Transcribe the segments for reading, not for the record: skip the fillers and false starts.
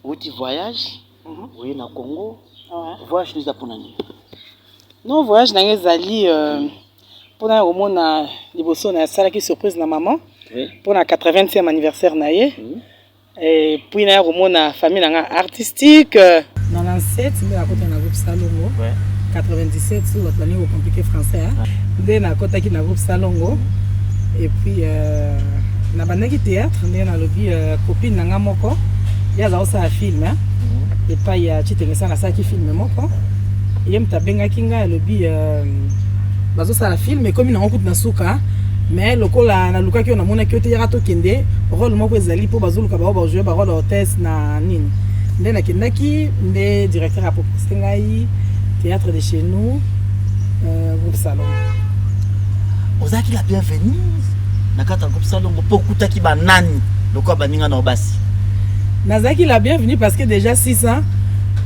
Outi voyage, oye na Congo. Voyage eza mpona nini? Non, voyage na ngai ezali mpona komona liboso nasalaki surprise na mama mpona 80e anniversaire na ye. Et puis naya komona famille na nga artistique. 97 nde nakota na groupe Salongo. 97, so bato balingi kocompliquer français, nde nakotaki na groupe Salongo. Et puis nabandaki théâtre ndenge nalobi. Copine na nga moko, ye aza kosala film epai ya Chitengesa. Nasalaki film moko, ye moto abengaki ngai, alobi bazosala film, ekomi nango kutu na suka, mais lokola nalukaki oyo, namonaki yo te, yaka tokende, rôle moko ezali mpo bazoluka bao bajouer barôle hôtesse na nini. Nde nakendaki, nde directeur apropose ngai théâtre de chez nous, groupe Salon. Ozalaki la bienvenue na kati ya groupe Salongo mpo okutaki banani lokola baninga na yo basi? Nazalaki la bienvenue parce que déjà 6 ans,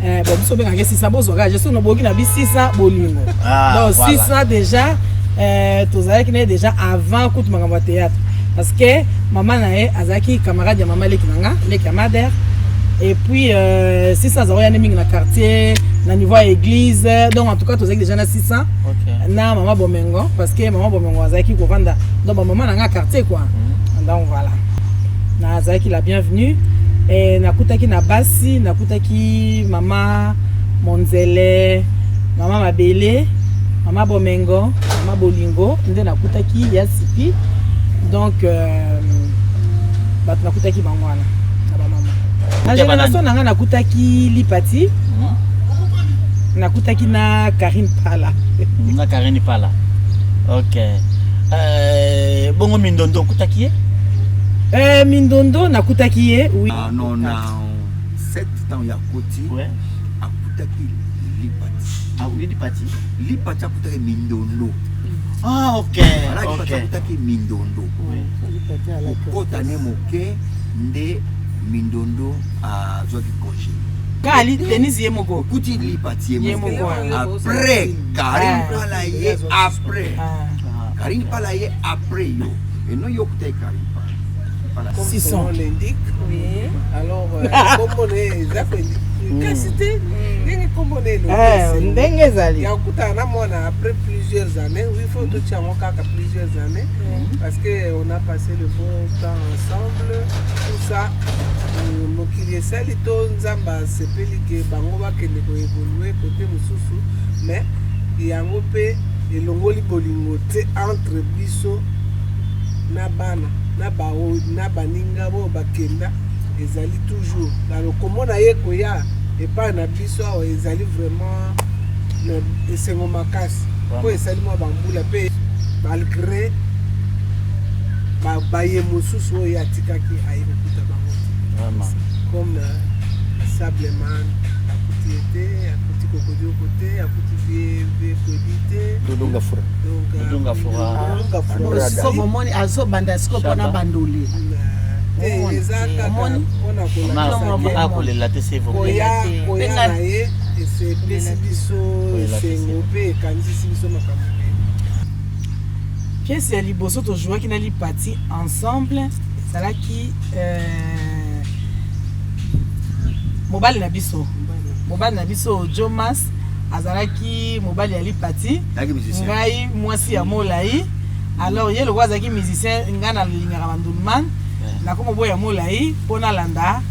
bon, biso obengaki 600, bozwaka gestion noboki na bi 600 bolingo. Ah, donc voilà. 600 déjà, tozalaki na ye déjà avant kutu makambo ya théâtre, parce que mama na ye azalaki camarade ya mama leki na nga, leki ya mader. Et puis 600 azalaki yani mingi na quartier, na niveau ya église. Donc en tout cas tozalaki déjà na 600 na mama Bomengo, parce que mama Bomengo azalaki kovanda, donc bamama na nga quartier quoi. Donc voilà, nazalaki la bienvenue e nakutaki na basi, nakutaki mama Monzele, mama Mabele, mama Bomengo, mama Bolingo, nde nakutaki ya sipi. Donc bato nakutaki bango wana na bamama na génération na ngai, nakutaki Lipati, nakutaki na Karine Pala. Na Karine Pala, ok. Bongo Mindondo, okutaki ye? Mindondo nakutaki ye, oui. Ah, non, na 7 ntango ya koti, akutaki Lipati. Ah oui, Lipati. Lipati akutaki Mindondo. Ah, ok. Voilà, Lipati akutaki Mindondo. Kokota ne moke nde Mindondo azwaki congé. Kali Denise ye moko. Okuti Lipati ye Ye moko. moko, ah. Après Karine Pala ye, après Karine Pala ye, après yo eno yo okutaki Karine Pala. Voilà. Comme 600. son nom l'indique. Alors, kombo na ye eza kasi te ndenge kombo na elobi. Ndenge ezali. Ya kokutana na mwana après plusieurs années, oui, faut totia yango kaka plusieurs années, parce que on a passé le bon temps ensemble, tout ça. Mokili esali to Nzambe asepeli ke bango bakende koévoluer côté mosusu, mais yango mpe elongoli bolingo te entre biso na bana na bao na baninga oyo bakenda. Ezali toujours alors komona ye koya epai na biso awa ezali vraiment esengo makasi, mpo esali mwa bambula mpe malgré baye mosusu oyo atikaki, aye kokuta bango te. Comme Sableman akuti ye te, akuti Kokodioko te, akuti vie Kodi te. Dodonga Fura. Donc Dodonga Fura. Dodonga Fura. Siko bomoni azobanda siko mpona bandole. Te, eza kaka Omoni? mpona kolakisa Akolela te, s'il vous plaît. koya te. koya na ye epesi biso Koyela te. esengo mpe ekanisi biso makambo ebele. Pièce ya liboso tozwaki na Lipati ensemble ezalaki mobali na biso Jomas azalaki mobali ya Lipati. Azalaki musicien. Ngai mwasi ya molai. Alors ye lokola azalaki musicien, ngai nalingaka bandulman, nakoma boya molai mpo nalanda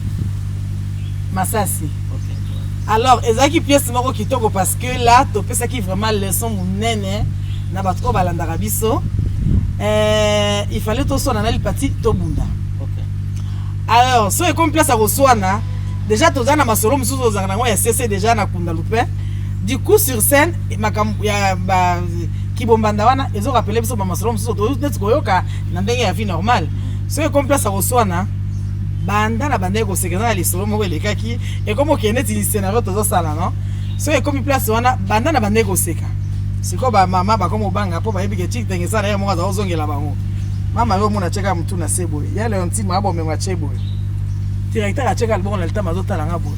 masasi. Alors ezalaki pièce moko kitoko, parce que là topesaki vraiment leçon monene na bato oyo balandaka biso. Il fallait toswana na Lipati, tobunda. Alors so ekomi place ya koswana, déjà toza na masolo mosusu ozalaka nango ya cc déjà na kunda lupin. Du coup sur scène, makambo ya ba kibombanda wana ezorappeler biso bamasolo mosusu neti koyoka na ndenge ya vie normale. Soki ekomi place ya koswana, banda na bandaki koseka, eza na lisolo moko elekaki, ekomi okende neti scénario tozosala. Non, soki ekomi place wana, banda na bandaki koseka. Sikoyo bamama bakomi obanga mpo bayebi ke Chitenge eza na ye moko aza kozongela bango. Mama yo omona atyeka motu na se boye, ya Leontine abomengo atye boye, directeur atyeka liboko na litama, azotala nga boye,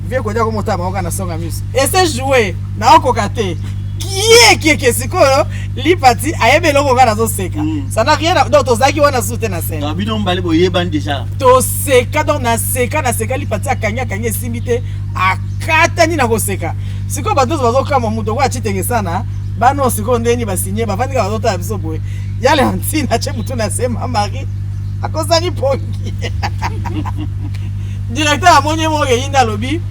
vie kodia komotala bango kaka na songa miso ese joue naokoka te. Kiekieke, sikoyo Lipati ayebi eloko nga nazoseka. Ça n'a rien donc tozalaki wana su te na scène. Donc bino mibale boyebani déjà. Toseka, donc naseka, naseka, Lipati akangi, akangi, esimbi te, akatani na koseka. Sikoyo bato nyonso bazokamwa, moto okoyo acitenge sana bana oyo sikoyo ndeni basinye, bavandi kaka bazotala biso boye. Ya Leontine atie motu na se, ma Marie akosani pongi. Directeur amoni ye moko eyinda, alobi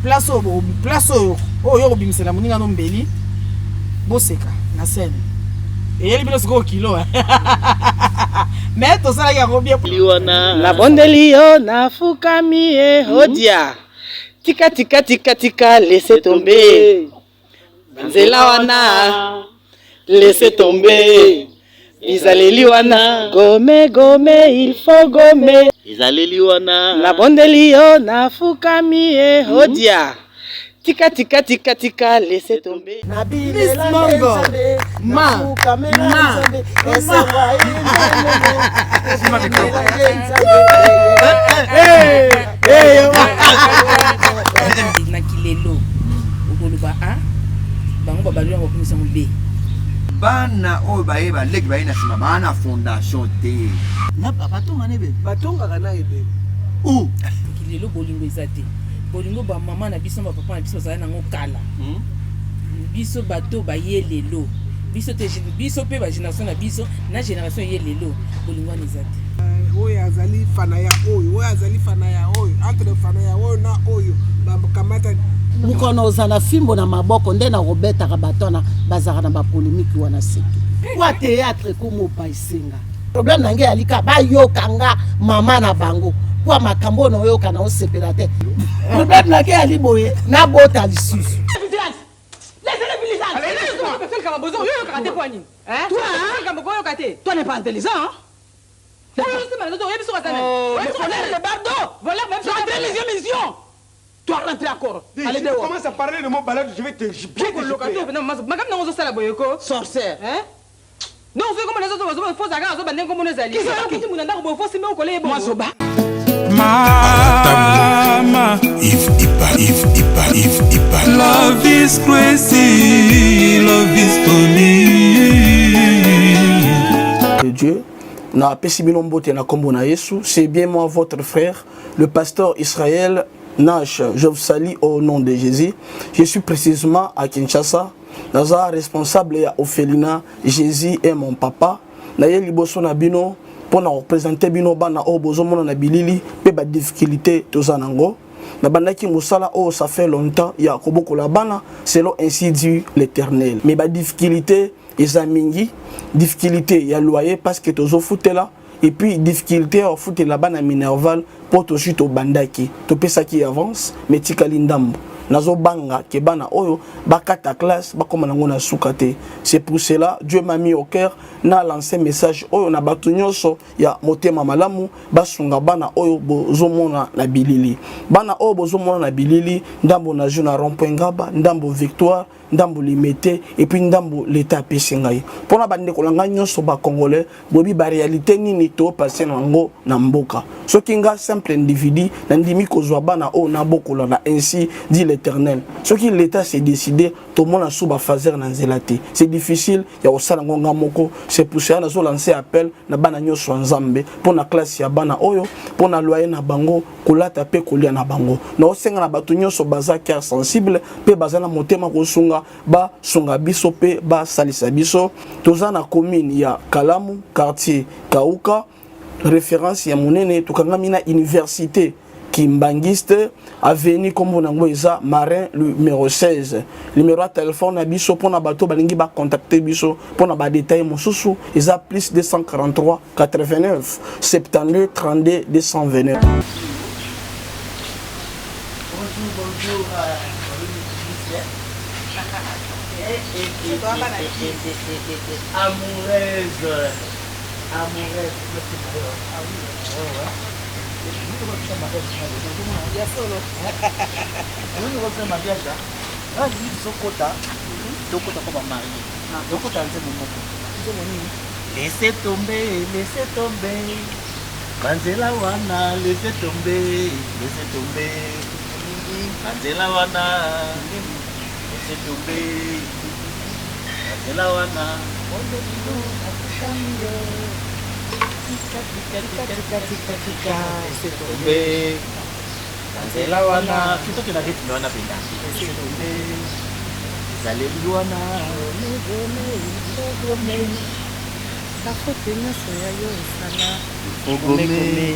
place oyo, place oyo oyo okobimisela moninga no mbeli, boseka na scène eyeli bino sikoyo kilo, mais tosalaki yango bien. Wana Nabondeli yo, nafukami ye, odia tika tika tika tika, laisse tomber banzela wana, laisse tomber bizaleli wana, gomme gomme, il faut gommer. Ezaleli wana. Nabondeli yo, nafukami ye, odia tika tika tika tika, laisse tomber. Miss Mongo ma ma. Hey, hey. Na kilelo okoloba a bango babali yango bakomisa yango b. Bana oyo baye, baleki baye na nsima, baa na fondation te. Na batonga na ebembe. Batongaka na ebembe. Ou kilelo bolingo eza te. Bolingo bamama na biso, bapapa na biso bazala nango kala. Biso bato baye lelo, biso te, biso mpe bagénération na biso na génération ye lelo, bolingo wana eza te. Oyo azali fana ya oyo, oyo azali fana ya oyo, entre fana ya oyo na oyo bakamata. Mokono oza na fimbo na maboko nde na kobetaka bato wana bazalaka na bapolémique wana seke kwa théâtre ekoma opaisenga. Problème na ngai yalika bayoka nga mama na bango kwa makambo oyo naoyoka na osepela te. Problème na ngai yali boye, nabota lisusu. Toi n'est pas intelligent, hein? Oh, le voleur, le bardo. Voleur, même deuxième mission. Toi, rentre encore. Allez Si tu dehors. commences à parler de mot balade, je vais te bien te gifler. Makambo nango ozosala boye ko. Sorcière. Donc soki komona ezofosaka azoba ndenge komona ezali kuti muna ndako boye fosimbe okola ye. Moi, Zoba. Mama, Yves Ipa, Yves Ipa, Yves Ipa. Love is crazy, love is funny. De Dieu. Na pesi bino mbote na kombo na Yesu. C'est bien moi, votre frère, le pasteur Israël Nash. Je vous salue au nom de Jésus. Je suis précisément à Kinshasa. Naza responsable ya orphelinat Jésus est mon papa. Na ye liboso na bino mpo na représenter bino bana oyo bozomona na bilili mpe badifficulté toza nango. Nabandaki mosala oyo ça fait longtemps ya kobokola bana selon ainsi dit l'Éternel, mais badifficulté eza mingi. Difficulté ya loyer parce que tozofutela, et puis difficulté ya kofutela bana minerval mpo tozwi, tobandaki, topesaki avance mais tikali ndambo. Nazobanga ke bana oyo bakata classe, bakóma nango na suka te. C'est pour cela Dieu m'a mis au cœur na lancé message oyo na bato nyonso ya motema malamu, basunga bana oyo bozomona na bilili. Bana oyo bozomona na bilili, ndambo nazwi na rond point Ngaba, ndambo Victoire, ndambo Limete, et puis ndambo leta apesi ngai. Mpona bandeko na ngai nyonso bacongolais, boyebi baréalité nini topase na yango na mboka. Soki nga simple individu nandimi kozwa bana oyo nabokola na ainsi dit l'Éternel, soki l'État s'est décidé, tomona su bafaser na nzela te. C'est difficile ya kosala yango nga moko. C'est pour cela nazolancer appel na bana nyonso ya Nzambe mpo na classe ya bana oyo, mpo na loyer na bango, kolata mpe kolia na bango. Naosenga na bato nyonso baza cœur sensible mpe baza na motema kosunga, basunga biso mpe basalisa biso. Toza na commune ya Kalamu, quartier Kauka, référence ya monene. Tokangami na université Kimbangiste, avenue nkombo nango eza Marin numéro 16. Numéro ya telefone na biso mpona bato balingi bacontacte biso mpona badetail mosusu eza plus 243 89 72 32 229. Bonjour, bonjour. Amoureuse. Amoureuse. Ah oui, ouais. Ya solo. Mariage tokota, tokota mpo bamarie, tokota nzembo moko. Nzembo nini? Laisse tomber, laisse tomber banzela wana, laisse tomber, laisse tomber banzela wana, laisse tomber. Nzela wana tombe na nzela wana toke na rythme wana mpenza tombe ezaleli wana bafote nyonso ya yo osala ogome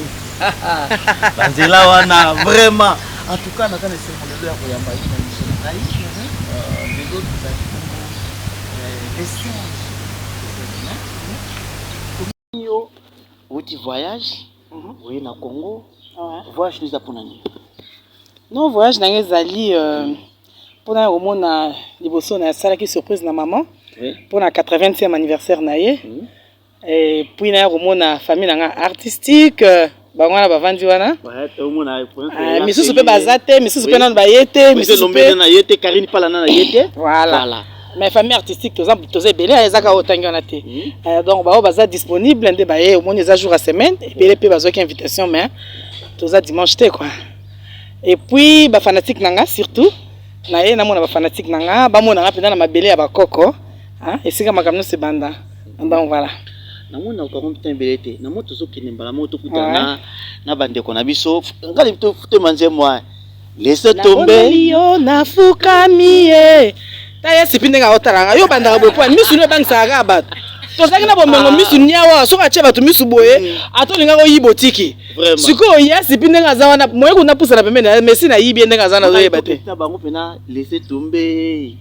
banzela wana vraiment en tout cas naza na esengo lelo ya koyamba ye na miso na ngai lelo tozali bongo le 5 yo outi voyage oye na Congo voyage eza mpona nini? Non, voyage na ngai ezali mpona ya komona liboso nasalaki surprise na maman mpona 80e anniversaire na ye. Et puis naya komona famille na nga artistique bango wana bavandi wana misusu mpe baza te misusu mpe nanu baye te misusu mpe na ye te Karine Pala na ye te voilà mais famille artistique toza toza ebele eza kaka otangi wana te donc baoyo baza disponible nde baye omoni eza jour ya semaine ebele mpe bazwaki invitation mais toza dimanche te quoi. Et puis bafanatique na nga surtout naye namona bafanatique na nga bamona nga mpenza na mabele ya bakoko esika makambo nyonso ebanda. Donc voilà. Namoni nakokango mpe ebele te namoni tozokende mbala moko tokutana na bandeko na biso ngai totema nzembo laisse tomber yo nafukami ye ta ye sipi ndenge aotalanga yo bandaka boye po misu no ebangisaka kaka bato tozalaki na bomengo misu niawa soki atie bato misu boye ata olingaka oyiba otiki sikoyo ye sipi ndenge aza wana moye kuna pusana pembeni mesi nayibi ye ndenge aza wana azoyeba te bango mpena laisse tomber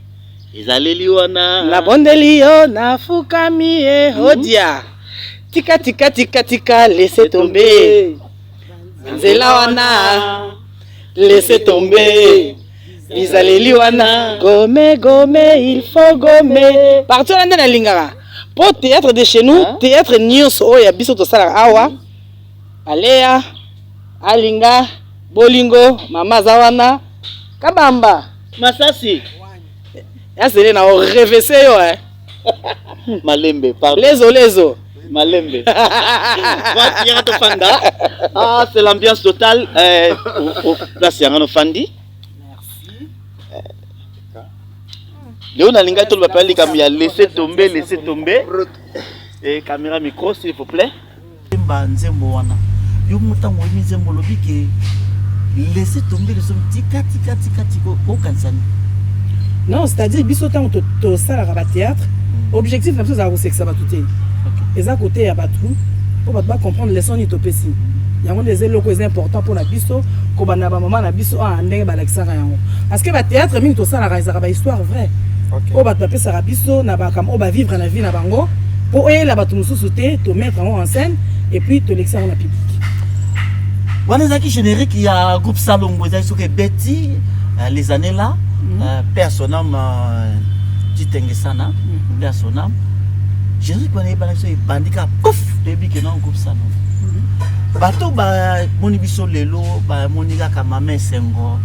ezaleli wana nabondeli yo nafukami ye odia tika tika tika tika laisse tomber nzela wana laisse tomber bizaleli wana gome gome il faut gome parti wana nde nalingaka po théâtre de chez nous théâtre nyonso oyo ya biso tosalaka awa Alea Alinga Bolingo mama aza wana Kabamba Masasi yazele na orevese yo eh. Malembe pardon lezo lezo Malembe. Yaka tofanda. Ah, c'est l'ambiance totale. Place yanga no fandi. Merci. Leo nalinga toloba pe likambo ya laisser tomber, laisser tomber. Et caméra micro s'il vous plaît. Ba nzembo wana. Yo mutango oyimi nzembo lobi ke laisser tomber les hommes tika tika tika tika okanisa nini? Non, c'est-à-dire biso ntango tosalaka ba théâtre, objectif na biso ezalaka kosekisa bato te. Eza koteya bato mpo bato bacomprendre leçon nini topesi. Yango nde eza eloko eza important mpona biso kobanda bamama na biso awa ndenge balakisaka yango. Parce que ba théâtre mingi tosalaka ezalaka ba histoire vraie. Oyo bato bapesaka biso na makambo oyo bavivre na vie na bango mpo oyela bato mosusu te, tomettre yango en scène et puis tolekisa yango na public. Wana ezalaki générique ya groupe Salongo ezalaki soki ebeti les années là, paix à son âme, Titengesana, paix à son âme. Générique wana eyebanaki so ebandi kaka pouf toyebi ke non groupe Salongo. Bato bamoni biso lelo bamoni kaka mama Esengo.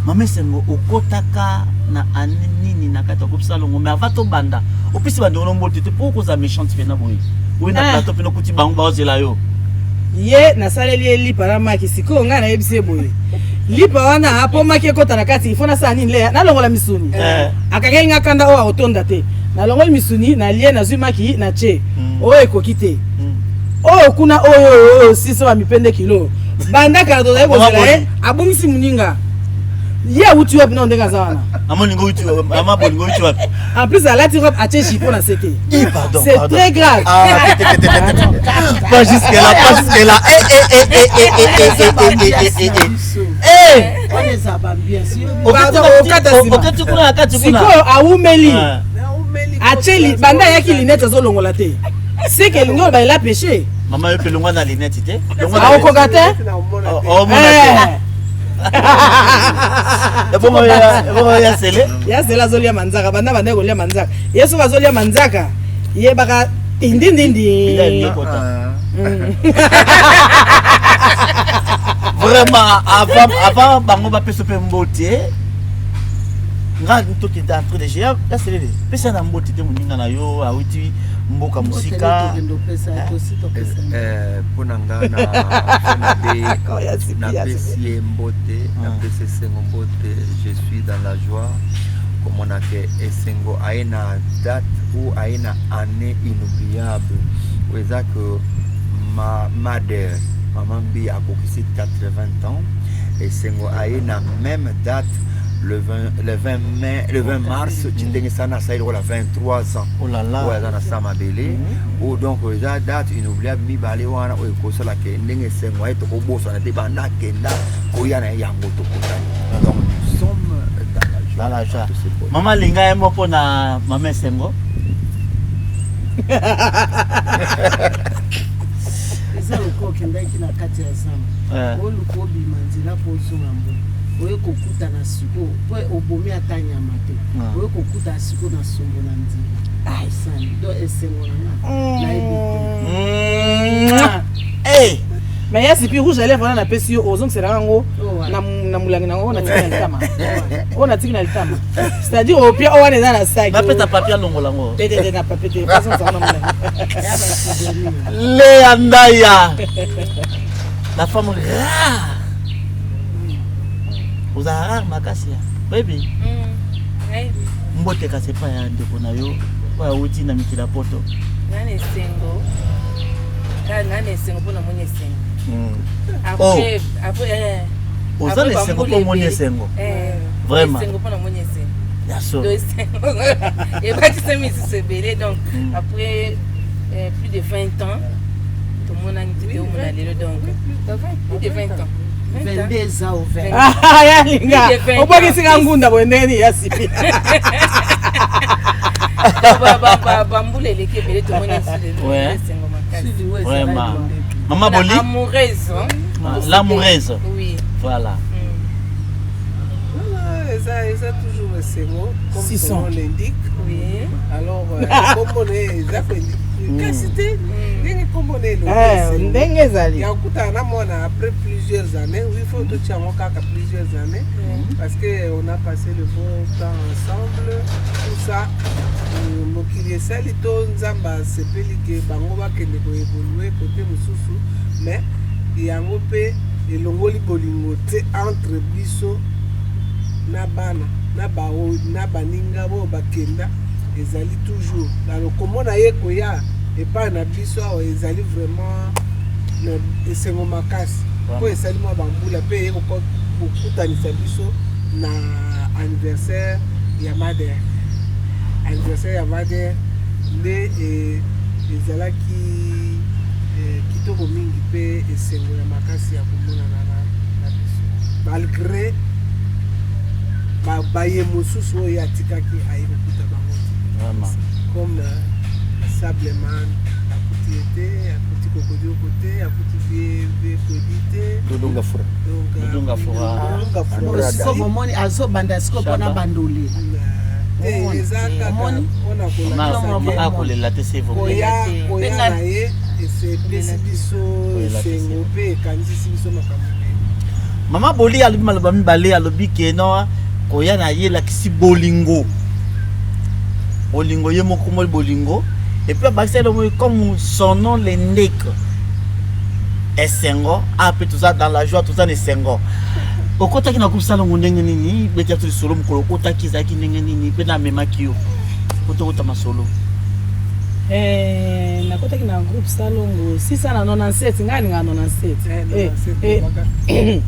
Mama Esengo okotaka na année nini na kati ya groupe Salongo? Mais avant tobanda opesi bandeko no mbote te mpo okozala méchante mpena boye oye na plateau mpena okuti bango baozela yo. Ye nasaleli ye lipa na maki sikoyo ngai nayebisi ye boye lipa wana po maki ekota na kati ifo nasala nini leya nalongola misuni akangeli nga kanda oyo akotonda te nalongoli misuni nalie nazwi maki na tie oyo ekoki te oyo kuna oyo oyo sisi bamipende kilo banda kala tozali kozela ye abungisi moninga ye awuti wapi nao ndenge aza wana en plus alati robe atie jupon na se te. C'est très grave. Ah, pas jusque là, pas jusque là. Eh eh eh eh eh eh eh eh eh eh. Sikoyo awumeli atie banda ayaki lunette azolongola te seke elingi oyo bayela péché. Mama yo mpe longwa na lunette te. Aokoka te. Omona te. Ebongo ya sele. Ya sele azolia manzaka banda banda kolia manzaka. Ye soki azolia manzaka yebaka tindindindi. Vraiment avant bango bapesa mpe mbote nga tokende entre de géant ya selele pesa na mbote te moninga na yo awuti mboka mosika mpona nga napesi ye mbote, napesi Esengo mbote. Je suis dans la joie. Komona ke esengo aye na date ou aye na annee inoubliable oyo eza que ma mother maman Mbiye akokisi 80 ans, esengo aye na meme date le 20, le 20 mai, le 20 mars Tshitenge sana asali lokola 23 ans oh là là. Oyo aza na sa mabele oyo donc eza date inoubliable mibale wana oyo ekosala ke ndenge esengo aye tokobosana te banda akenda koya na ye yango tokutani donc nous sommes dans la joie. Dans la joie. Mama linga ye moko na mama esengo. Eza lokola okendaki na kati ya zamba Eh. oluka obima nzela mpo ozonga mboka, oye kokutana sikoyo mpo obomi ata nyama te, Ah. oye kokutana sikoyo na sombo na nzela esani donc esengo na nga nayebi te. Hey! Mais ya sipi rouge à lèvre wana napesi yo, ozongiselaka yango Oh, ouais. na molangi nango oyo natiki na litama, oyo natiki na litama, c'est-à-dire opia oyo wana eza na saki. Bapesa papier alongola yango. Te te te, na papier te, ozongisaka na molangi. Ya ba souvenir. Léa Ndaya, la femme rare. Ozala rare makasi ya baby. Mbote kasi epai ya ndeko na yo oyo awuti na mikili ya poto. Nga na esengo, nga na esengo mpo namoni esengo. Oh. Après Oza na après esengo bambula mpo omoni ebele. esengo. Eh, Vraiment. Esengo mpo namoni esengo. Ya solo. Donc esengo ebakisa misusu ebele, donc après plus de 20 ans tomonani te, toomona lelo, donc plus de 20 ans. 22 ans au 20. Ah, yalinga Plus de 20 ans. obwakisi nga ngunda boye ndenge nini ya sipi? Bambula eleki ebele, tomoni lisusu lelo, esengo makasi. Vraiment. Maman Boli, Amoureuse, hein? Ah, l'amoureuse. Oui. Voilà. Voilà, eza toujours esengo comme 600. son nom l'indique. Alors kombo na ye eza koindique kasi te ndenge kombo na ye elobi, esengo. Ndenge ezali. Ya kokutana na mwana après plusieurs années, oui, faut totia yango kaka plusieurs années parce que on a passé le bon temps ensemble, tout ça. Mokili esali to Nzambe asepeli ke bango bakende koévoluer côté mosusu, mais yango mpe elongoli bolingo te entre biso na bana na bao na baninga oyo bakenda. Ezali toujours alors komona ye koya epai na biso awa ezali vraiment na esengo makasi mpo esali mwa bambula mpe eye kokutanisa biso na anniversaire ya mother. Anniversaire ya mother nde ezalaki kitoko mingi mpe esengo ya makasi ya komonana na biso malgré baye mosusu oyo atikaki aye kokuta bango te. Vraiment. Comme Sableman akuti ye te, akuti Kokodioko te, akuti vie Kodi te. Dodo Ngafura. Donc, Dodo Ngafura. Dodo Ngafura. Siko bomoni azobanda siko mpona Shaba. bandoli. Te, eza kaka Omoni? mpona Mama kolakisa ke akolela te, s'il vous plaît. koya na ye epesi biso Koyela te, esengo mpe ekanisisi biso makambo ebele. Mama Boli alobi maloba mibale, alobi ke no koya na ye elakisi bolingo, bolingo ye moko moi bolingo, et puis abakisi eloko comme son nom l'indique, esengo. A mpe toza dans la joie, toza na esengo. Okotaki na groupe Salongo ndenge nini? Beti ya lisolo mokolo okotaki ezalaki ndenge nini mpe na amemaki yo po tokota masolo? Nakotaki na groupe Salongo 697, ngai alingaka 97. Eh, 97,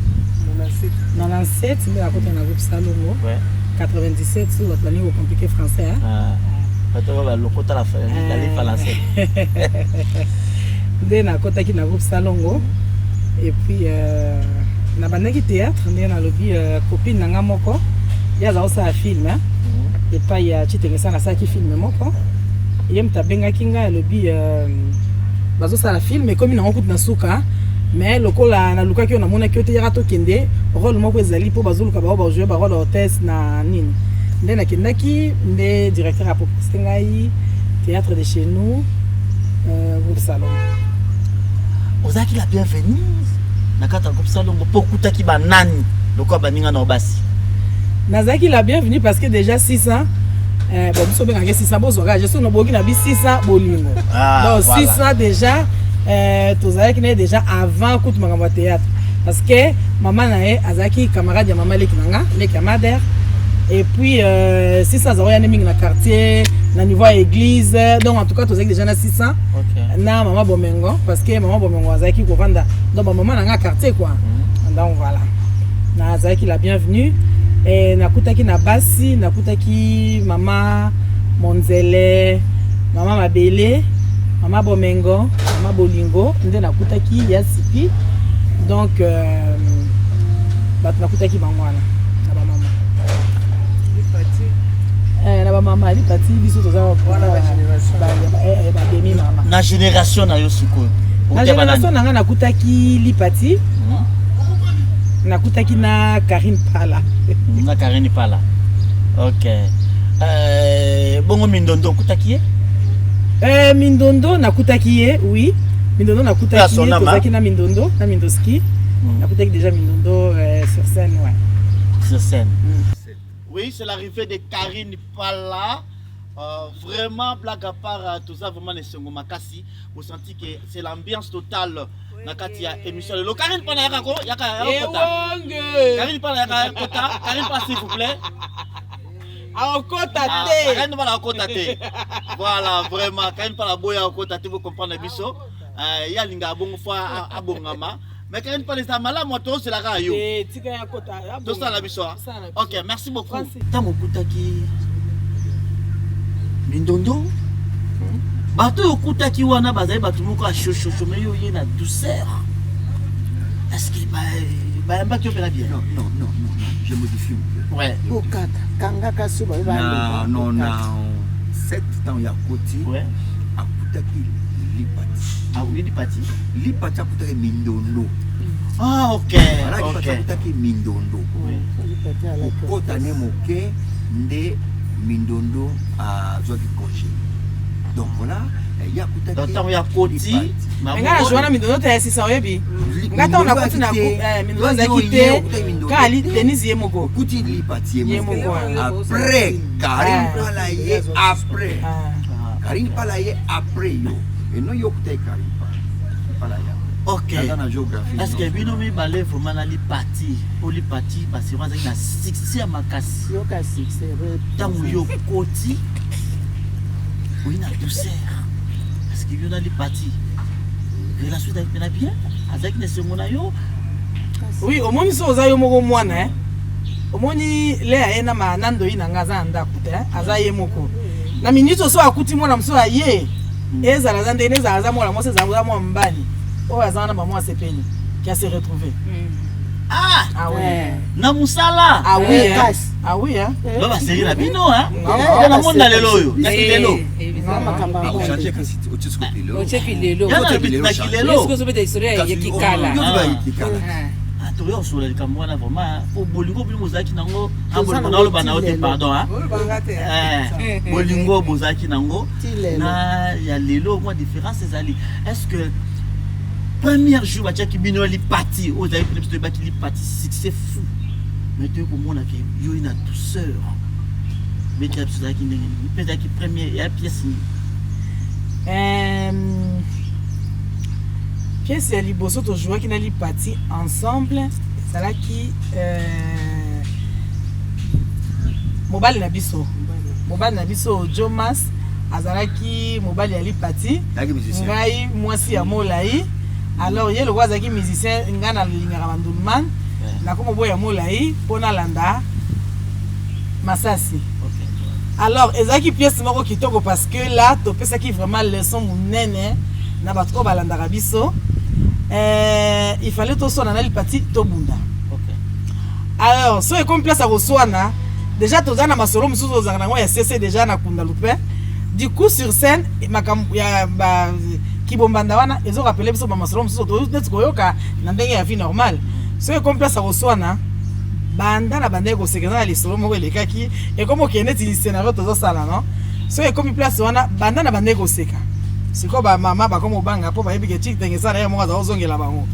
97. 97 nde nakotaki na groupe Salongo. 97 soki bato balingi kocompliquer français, hein? Ah, bato oyo balokota la français. Nde nakotaki na groupe Salongo et puis nabandaki théâtre ndenge nalobi. Copine na nga moko ye aza kosala film, hein? Epai ya Chitengesa nasalaki film moko, ye moto abengaki ngai, alobi bazosala film, ekomi nango kutu na suka, mais lokola nalukaki oyo namonaki yo te, yaka tokende, rôle moko ezali mpo bazoluka bao bajouer barôle hôtesse na nini. Nde nakendaki, nde directeur apropose ngai théâtre de chez nous, groupe Salon. Ozalaki la bienvenue na kati ya groupe Salongo mpo okutaki banani lokola baninga na yo basi? Nazalaki la bienvenue parce que déjà 6 ans, bon, biso obengaki 600, bozwaka gestion noboki na bi 600 bolingo. Ah, donc voilà. 600 déjà, tozalaki na ye déjà avant kutu makambo ya théâtre parce que mama na ye azalaki camarade ya mama leki na nga, leki ya mother. Et puis euh, 600 azalaki ya mingi na quartier, na niveau ya église. Donc en tout cas tozalaki déjà na 600 Ok. na mama Bomengo, parce que mama Bomengo azalaki kovanda donc bamama na nga quartier quoi. Donc voilà, nazalaki la bienvenue. E nakutaki na basi, nakutaki mama Monzele, mama Mabele, mama Bomengo, mama Bolingo, nde nakutaki ya sipi. Donc bato nakutaki bango wana na bamama. Eh, na bamama Lipati, biso toza Wana ba génération. Bademi mama. Na génération na yo sikoyo, Na okuta génération banani? Na ngai nakutaki Lipati, nakutaki na Karine Pala. Na Karine Pala, ok. Bongo Mindondo, okutaki ye? Mindondo nakutaki ye, oui, Mindondo nakutaki ye. Son âme, Tozalaki na Mindondo na Mindoski. Nakutaki déjà Mindondo sur scène, ouais. Sur scène. Oui, c'est l'arrivée de Karine Pala. Vraiment, blague à part, tout ça, vraiment, les Sengo Makasi. Vous sentez que c'est l'ambiance totale. Na kati ya émission lelo. Karine Pala yaka ko, yaka yaka kota. Karine Pala yaka kota. Karine Pala, s'il vous plaît. Aokota Ah, te. Karine Pala akota te. Voilà, vraiment, Karine Pala boya akota te, vous comprenez biso. Ya linga bongo fois abongama. Mais Karine Pala eza malamu, tozelaka yo. Eh, tika ya kota. Tosala biso, ah. Tosala biso. Ok, merci beaucoup. Francis. Ntango okutaki Mindondo, bato oyo okutaki wana bazali bato moko ya shoshoso, mais yo ye na douceur. Est ce que bayambaki yo mpena bien? Non, non, non, non, non, je modifie un peu. Okata kangaka so baye. Na non, na 7 temps ya koti, akutaki Lipati. Ah oui, Lipati. Lipati akutaki Mindondo. Ah, ok. Voilà, Lipati akutaki Mindondo. Kokota ne moke nde Mindondo azwaki congé. Donc voilà, ye akutaki. Donc ntango ya koti, Me ngai na joana Mindondo te ya sisa, oyebi ngai ntango nakoti na Mindondo azalaki te, kaka Denise ye moko. Okuti Lipati ye Ye moko. moko. Après Karine Ah. Pala ye, après Karine Pala ye, après yo eno yo okutaki Karine Pala, Pala ye. Ok. Naza na géographie. Est ce que bino mibale vraiment na Lipati, po Lipati basiro azalaki na succès ya makasi, Yoka succès. Ntango yo koti oyi na douceur, parce que yo na Lipati relation ezalaki mpena bien, azalaki na esengo na yo? Oui, omoni so oza yo moko mwana, eh? Omoni le aye na na ndoi na nga, aza na ndako te, eh? Aza ye moko na minute so akuti mwana mosusu aye, ezala aza ndenge, ezala aza mwana mwasi, ezala aza mwana mobali, oyo aza wana mama asepeli qui a se retrouvé. Ah, ah oui. Na mosala. Ah oui, hein. Ah oui, hein. Ba baseri na bino, hein? Non. Na mona lelo oyo naki lelo. Ochange kasi otie lelo. Otieki lelo. Yana na kilelo. Soki ozobeta histoire ya kikala. Ah, tokoki kosola likambo wana vraiment, po bolingo bino bozalaki nango, ah, bolingo naoloba na yo te, pardon, ah. Eh, bolingo bozalaki nango na ya lelo, mwa différence ezali. Est ce que premier jour batiaki bino Lipati, oyo ezali pene biso toyebaki Lipati succès fou, mais toyei komona ke yo na douceur beti ya biso, ezalaki ndenge nini mpe ezalaki premier ya pièce nini? Pièce ya liboso tozwaki na Lipati ensemble ezalaki mobali na biso, mobali na biso Jomas azalaki mobali ya Lipati, Azalaki musicien. ngai mwasi ya Molai. Alors ye lokola azalaki musicien, ngai nalingaka bandulman, nakoma boya Molai mpo nalanda Masasi. Alors ezalaki pièce moko kitoko, parce que là topesaki vraiment leçon monene na bato oyo balandaka biso. Il fallait toswana na Lipati, tobunda. Alors so ekomi place ya koswana, déjà toza na masolo mosusu ozalaka nango ya cc déjà na kunda lupe. Du coup sur scène, makambo ya ba kibombanda wana ezorappeler biso bamasolo mosusu neti koyoka na ndenge ya vie normale. So ekomi place ya koswana, banda na bandaki koseka, eza na lisolo moko elekaki, ekomi okende neti scénario tozosala, non? So ekomi place wana, banda na bandaki koseka. Sikoyo bamama bakomi obanga mpo bayebi ke Chitenge eza na ye moko aza kozongela bango.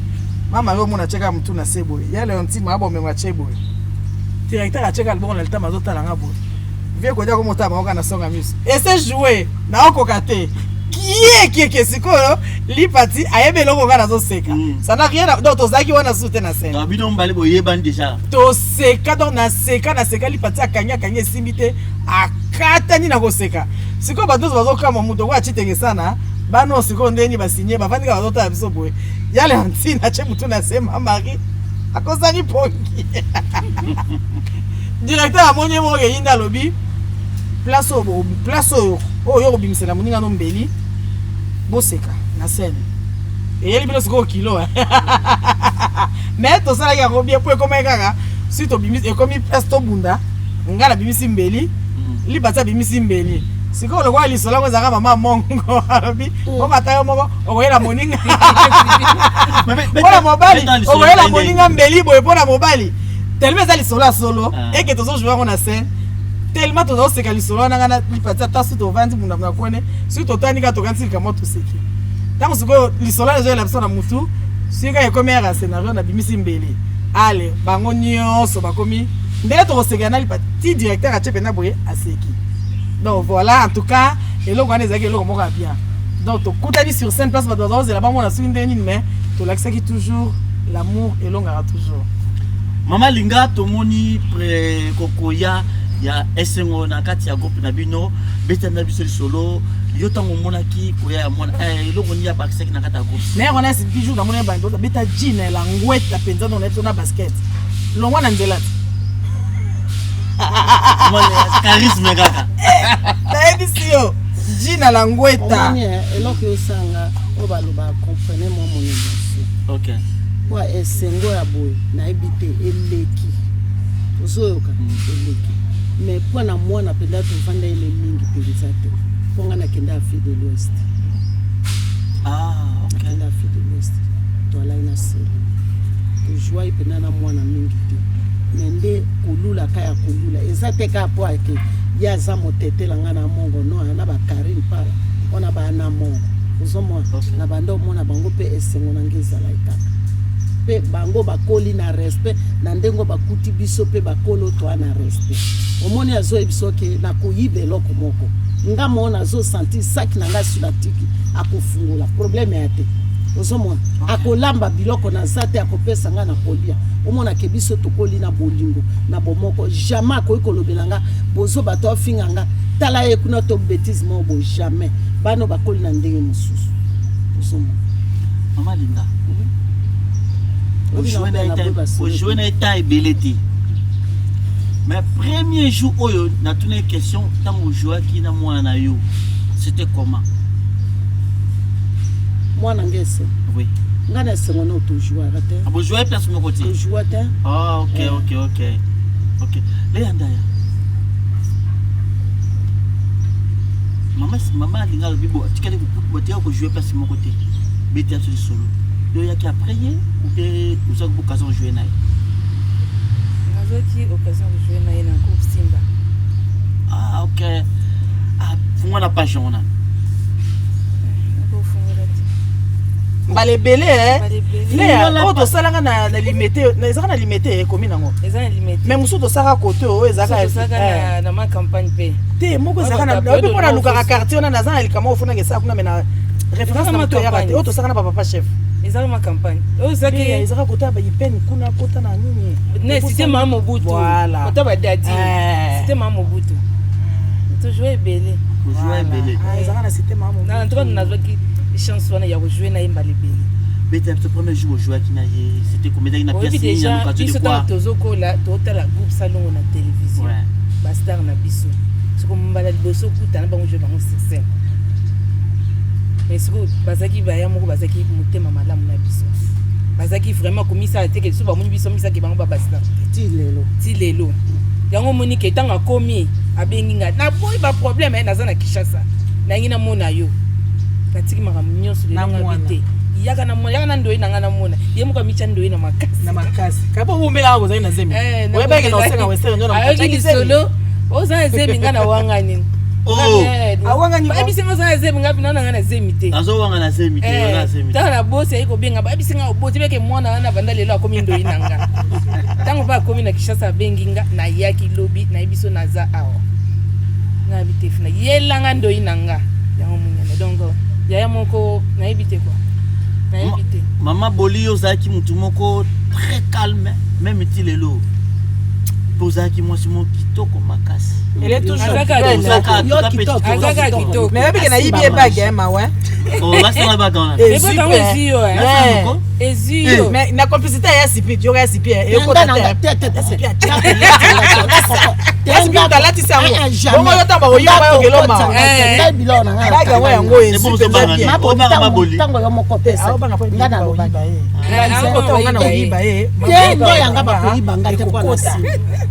Mama yo omona atyeka motu na se boye, ya Leontine abomengo atye boye, directeur atyeka liboko na litama, azotala nga boye, vie kodia komotala bango kaka na songa miso ese joue naokoka te. Kiekieke, sikoyo Lipati ayebi eloko nga nazoseka. Ça n'a rien donc tozalaki wana su te na scène. Donc bino mibale boyebani déjà. Toseka, donc naseka, naseka, Lipati akangi, akangi, esimbi te, akatani na koseka. Sikoyo bato nyonso bazokamwa, moto okoyo acitenge sana bana oyo sikoyo ndeni basinye, bavandi kaka bazotala biso boye. Ya Leontine atie motu na se, ma Marie akosani pongi. Directeur amoni ye moko eyinda, alobi place oyo, place oyo oyo okobimisela moninga no mbeli, boseka na scène, eyeli bino sikoyo kilo. Mais tosalaki yango bien, po ekomaki kaka si tobimisi, ekomi place tobunda, ngai nabimisi mbeli, Libati abimisi mbeli. Sikoyo lokola lisolo yango ezalaka mama mongo, alobi moko ata yo moko okoyela moninga mpona mobali, okoyela moninga mbeli boye mpona mobali. Tellement eza lisolo ya solo eke tozojouer yango na scène, tellement tozoseka lisolo wana, ngai na Lipati, ata su tovandi bundamuna kone, soki totani kaka tokanisi likambo, toseki. Ntango sikoyo lisolo wana ezoyela biso na mutu, soki kaka ekomi yaka scénario, nabimisi mbeli, ale bango nyonso bakomi ndenge tokosekela na Lipati ti directeur atie mpenza boye, aseki. Donc voilà, en tout cas eloko wana ezalaki eloko moko ya bien. Donc tokutani sur scène, place bato bazozela bamona soki ndenge nini, mais tolakisaki toujours l'amour elongaka toujours. Mama Linga, tomoni kokoya ya Esengo na kati ya groupe na bino. Betana biso lisolo, yo ntango omonaki koya ya mwana, eloko nini abakisaki na kati ya groupe? Mais wana bijou namoni bando beta jean ya langweta mpenza, donc na biso na basket longwa na nzela te. Charisme kaka. Nayebisi yo, jean na langweta. Omoni, eloko esanga oyo balobaka, comprenez moi mon émotion. Po esengo ya boye nayebi te, eleki, ozoyoka, eleki. Mais mpo na mwana mpenza, tovanda ele mingi mpenza te, mpo nga nakende Afrique de l'Ouest. Nakende Afrique de l'Ouest, toalai na sele, tozwai mpenza na mwana mingi te. Mais nde kolula ka ya kolula eza te kaka mpo ake ye aza motetela, nga na mongo no na bakarine pala mpona baa na mongo, ozomona na banda omona bango mpe esengo na ngai ezalaki kaka mpe bango bakoli na respect na ndenge bakuti biso mpe bakolo toa na respect. Omoni, azoyebi soki nakoyiba eloko moko, nga moo nazosentir saki na ngai sulatiki, akofungola problème ya te. Ozomona, akolamba biloko naza te, akopesa nga na kolia. Omonake biso tokoli na bolingo na bomoko. Jamais akoki kolobela nga bozo, bato afinga nga, tala ye kuna to bétise moko bo, jamais. Bana bakoli na ndenge mosusu, ozomona. Mama Linda, ojouer na eta ebele te, mais premier jour oyo natuna question, ntango ojouaki na mwana na yo, c'était comment? Mwana nge Esengo? Oui. Nga na Esengo no tojouaka te. Bojouer place moko te? Tojoua te. Ah, ok. Leya Ndaya, mama, mama alinga alobi bo atikali botika kojouer place moko te. Beti aso lisolo, yo oyaki après ye ou bien ozwaki occasion ojouer na ye? Nazwaki occasion kojouer na ye na groupe Simba. Ah, ok. Ah, fungwa na page wana. Nakofungola te. Mbala ebele. Mbala ebele. Lea oyo tosalaka na Limete, ezalaka na Limete, ekomi nango. Eza na Limete. Mais mosusu tosalaka kote oyo ezalaka. Tosalaka na ma campagne mpe. Te, moko ezalaka na oyebi mpo nalukaka quartier wana, naza na likambo oyo fonaka esala kuna, mais na référence na moto eyaka te. Oyo tosalaka na bapapa chef. Ezalaka ma campagne oyo ezalaki. Ezalaka kota baipene kuna, kota na nini. Na cité Mama Mobutu. Voilà. Kota badadi. Eh. Cité Mama Mobutu, tojouer ebele. Kojouer ebele. Ah, ezalaka na cité Mama Mobutu. En tout cas nazwaki chance wana ya kojouer na ye mbala ebele. Beti biso premier jour ojouaki na ye, c'était combien na oyebi pièce nini, ya déjà l'occasion biso de quoi? ntango tozokola, totala groupe Salongo na télévision, bastar na biso. Soko mbala liboso okutana bango, jouer bango sur scène, mais sikoyo bazalaki baya moko, bazalaki motema malamu na biso, bazalaki vraiment komisala te ke biso bamoni biso misaki bango babastar te. Ti lelo. Ti lelo yango omoni ke ntango akomi, abengi ngai, naboyi baproblème, naza na Kinshasa, nangi namona yo, natiki makambo nyonso lelo. Na ngabi mwana. te, yaka na mwana, yaka na ndoyi na ngai, namona ye moko amitya ndoyi na makasi. Na makasi kaka po bomelaka, kozali na zemi. Oyebaki na osenga wesere nyo na Ayoki lisolo oza na zemi, ngai na wangani. Oh. Awangani. Bayebisi nga oza na zemi, ngai mpina na ngai na zemi te. Azowanga na zemi te, oza na zemi te. Ntango na bosi ayi kobenga, bayebisi nga oboti beke mwana wana, banda lelo akomi ndoi na nga. Ntango mpe akomi na Kinshasa, abengi nga, nayaki lobi, nayebi so naza awa, nga abi te fina yelanga ndoi na nga yango moni. Donc yaya moko nayebi te quoi, nayebi te. Mama Boli, yo ozalaki motu moko très calme, même ti lelo mpo ozalaki mwasi moko kitoko makasi. Elle est toujours Azaka belle. Ozalaka Yo tout à fait kitoko. kitoko. Azaka kitoko. Mais oyebi ke nayibi ye bague, hein, mawe. Oh, basala bague wana. Eh, Eboka yango super. ezwi yo, eh. Nasala moko? Ezwi yo. Mais na complicité ya sipi, yoka ya sipi ekota te. Ya sipi moto alatisi yango. Bongo yo ntango bakoyiba yo okelo mawa. Biloko na ngai. Bague yango yango ezwi Ebongo mpenza ozobanga bien. nini? Obanga maboli. Ntango yo moko pesa Aobanga mpo nga nalobaki. bakoyiba ye. Eh, Soki otonga na koyiba ye, Te, ndo yanga bakoyiba nga te mpo na nsima.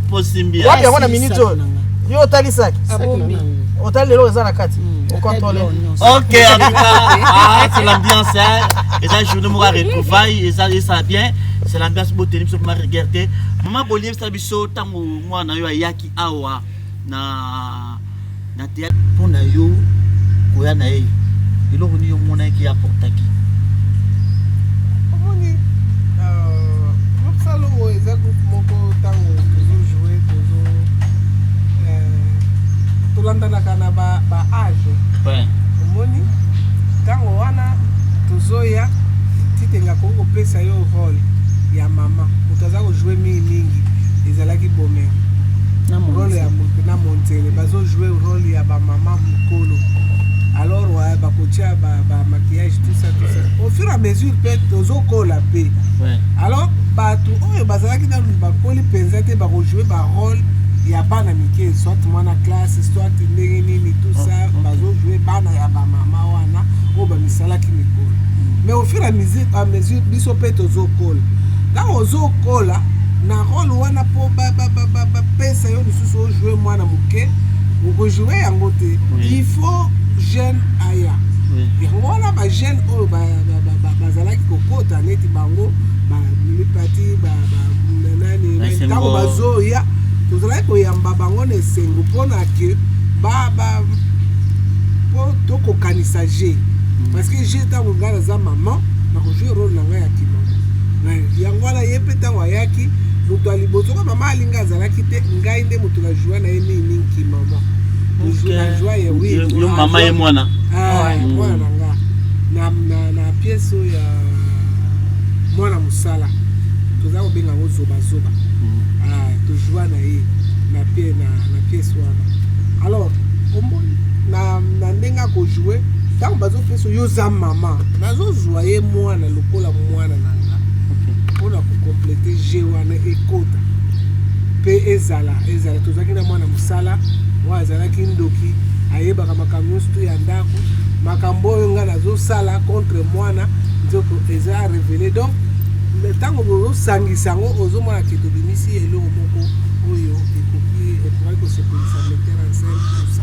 Po simbi ya. Wapi yango na minute oyo? Yo otali saki, Abombi. otali lelo eza na kati, ocontrôle. Ok, en tout cas, ah, c'est l'ambiance, hein. Et ça, journée moko ya retrouvaille, et ça, et ça bien. C'est l'ambiance boteli biso ma rigueur te. Mama Boli, yebisa biso ntango mwana yo ayaki awa na théâtre, mpo na yo koya na ye, eloko nini omonaki aportaki? Omoni, groupe Salongo eza groupe moko, ntango tozojoue, tozo tolandanaka na ba âge. Omoni, ntango wana tozoya, Titenga koki kopesa yo rôle ya mama. Moto aza kojoue mingimingi ezalaki Bomengo, rôle ya na Monzele, bazojoue rôle ya bamama mokolo. Alors ouais, bakotia bamaquillage, tout ça, tout ça. Au fur et à mesure mpe tozokola mpe. Alors bato oyo bazalaki nanu bakoli mpenza te bakojoue barôle ya bana mike, soit mwana classe, soit ndenge nini, tout ça. Bazojoue bana ya bamama wana oyo bamisalaki mikolo. Mais au fur et à mesure biso mpe tozokola. Ntango ozokola na rôle wana, mpo bapesa yo lisusu ojoue mwana moke, okojoue yango te. Il faut jeune aya. Yango wana bajeune oyo bazalaki kokota neti bango bamipati nani, ntango bazoya, tozalaki koyamba bango na esengo mpona ke mpo tokokanisa je, parce que je, ntango ngai naza mama, nakojoue rôle na ngai ya kimama. Yango wana ye mpe ntango ayaki, moto ya liboso ka mama Alinga azalaki te, ngai nde moto najoua na ye mingimingi kimama. Najoua ye, oui. Yo mama, ye mwana. Mwana na nga na pièce oyo ya mwana mosala, toza kobenga yango Zobazoba. Tojoua na ye na pièce wana. Alors omoni, na ndenge akojoue, ntango bazopesa yo oza mama, nazozwa ye mwana lokola mwana na nga mpona kocomplete je wana ekota mpe ezala. Tozalaki na mwana mosala oyo azalaki ndoki, ayebaka makambo nyonso to ya ndako, makambo oyo ngai nazosala contre mwana, nzoko eza révélé. Donc ntango bozosangisa yango, ozomona ke tobimisi eloko moko oyo ekoki, ekokaki kosepelisa metteur en scène, tout ça.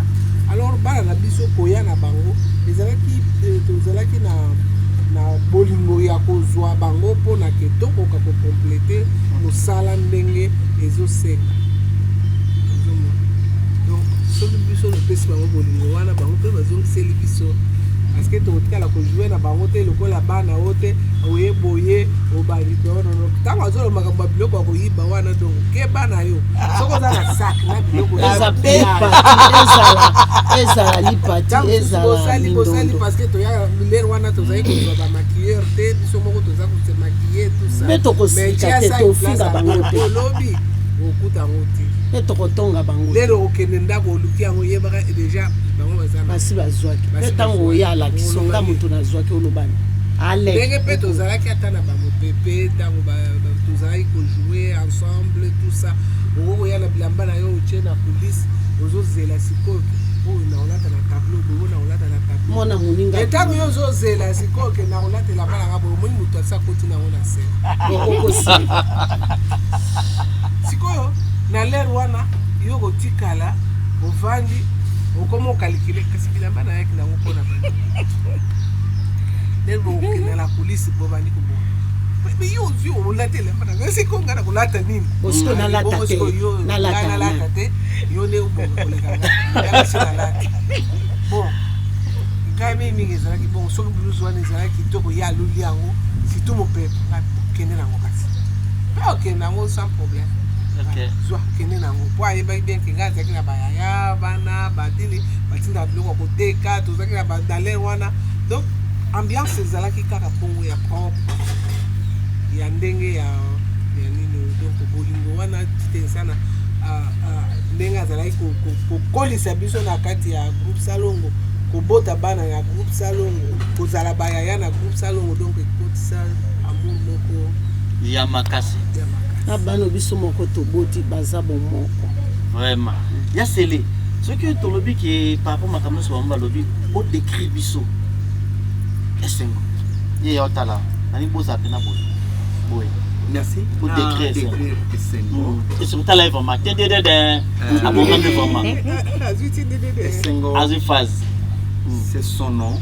Alors bana na biso, koya na bango ezalaki, tozalaki na bolingo ya kozwa bango mpona ke tokoka kocomplete mosala ndenge ezosenga. Ozomona, donc soki biso topesi bango bolingo wana, bango mpe bazongiseli biso, parce que tokotikala kojoue na bango te lokola bana oyo te oye boye obali. Nonono, ntango azoloba makambo ya biloko ya koyiba wana, donc keba na yo soki oza na sac na biloko. Eza ezala lipati, ezala Bosali, bosali, mindondo. parce que toya lere wana, tozali kozwa bamaquilleur te, biso moko toza kose maquiller, tout ça. Mpe tokosilika te, tofinga bango te. Olobi okuta yango te. Mpe tokotonga bango. Lelo okende ndako, oluki yango, oyebaka déjà bango baza na Basi bazwaki mpe. Basi Ntango bazwaki. oya, alakisi nga moto nazwaki, olobani alek. Ndenge mpe tozalaki ata na bamopepe, ntango tozalaki kojoue ensemble, tout ça, okoki koya na bilamba na yo, otie na coulisse, ozozela sikoyo oyo na kolata na tableau boye, oyo na kolata na tableau. Mona moninga. Ntango yo ozozela sikoyo ke na kolata elamba nanga boye, omoni moto asi akoti nango na se. Okosila. Sikoyo na lere wana, yo kotikala ovandi, okoma okalikile, kasi bilamba nayaki nango mpona bani? Ndenge bokokende na coulisse, bobandi kobona me yo ozwi, olata elamba nanga, sikoyo ngai na kolata nini? Bosiko nalata Bongo te. sikoyo yo, Nalata ngai nalata te, yo nde obonga koleka ngai, ngai si nalata. Bon, ngai mingimingi ezalaki bongo. Soki blouse wana ezalaki kitoko, ye aluli yango, surtout mopepe, ngai kende nango, kasi mpe okende yango sans problème. Zwa, kende na yango, mpo ayebaki bien ke ngai azalaki na bayaya bana badini batindaka biloko ya koteka, tozalaki na badalere wana. Donc ambiance ezalaki kaka bongo ya propre, ya ndenge ya nini. Donc bolingo wana titensana ndenge azalaki kokolisa biso na kati ya groupe Salongo, kobota bana ya groupe Salongo, kozala bayaya na groupe Salongo, donc ekotisa amour moko ya makasi. Ya makasi. Na bana biso moko toboti baza bomoko. Vraiment ya sele, soki tolobi ke par rapport makambo nyonso bango balobi, bodécrire biso Esengo ye ya otala nani, bozala mpena boye boye. Merci. Bodécrire Esengo. Décrire Esengo. Esengo, tala ye vraiment tededede, abongami vraiment. Azwi ti dedede. Esengo, azwi phase. C'est son nom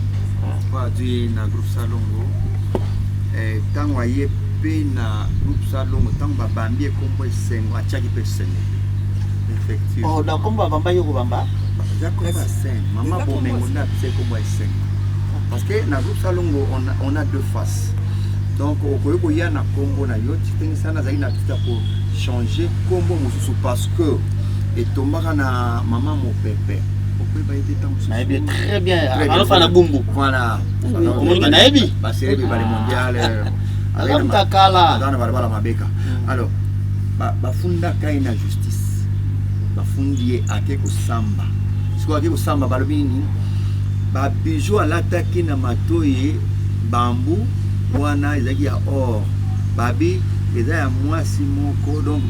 oyo azwi na groupe Salongo. Ntango aye mpe na groupe Salongo, ntango babambi ekombo Esengo, atiaki mpe Esengo effectivement. Oh, na kombo babamba, yo kobamba. Eza kombo ya scène, mama Bomengo nde apesa kombo ya Esengo, parce que na groupe Salongo on a deux faces. Donc okoki koya na kombo na yo titengisana, azalaki na tita kochanger kombo mosusu parce que etombaka na mama Mopepe, okoyeba ye te ntango mosusu. Nayebi très bien. Très bien. Alofa na Bumbu. Voilà. Omoni, nayebi. Baserebe bale mondial. Aza mutakala. Aza na balabala mabeka. Alors bafundaka ye na justice, bafundi ye, ake kosamba. Sikoyo ake kosamba, balobi nini? Babijoux alataki na matoi, bambu wana ezalaki ya or, babi eza ya mwasi moko. Donc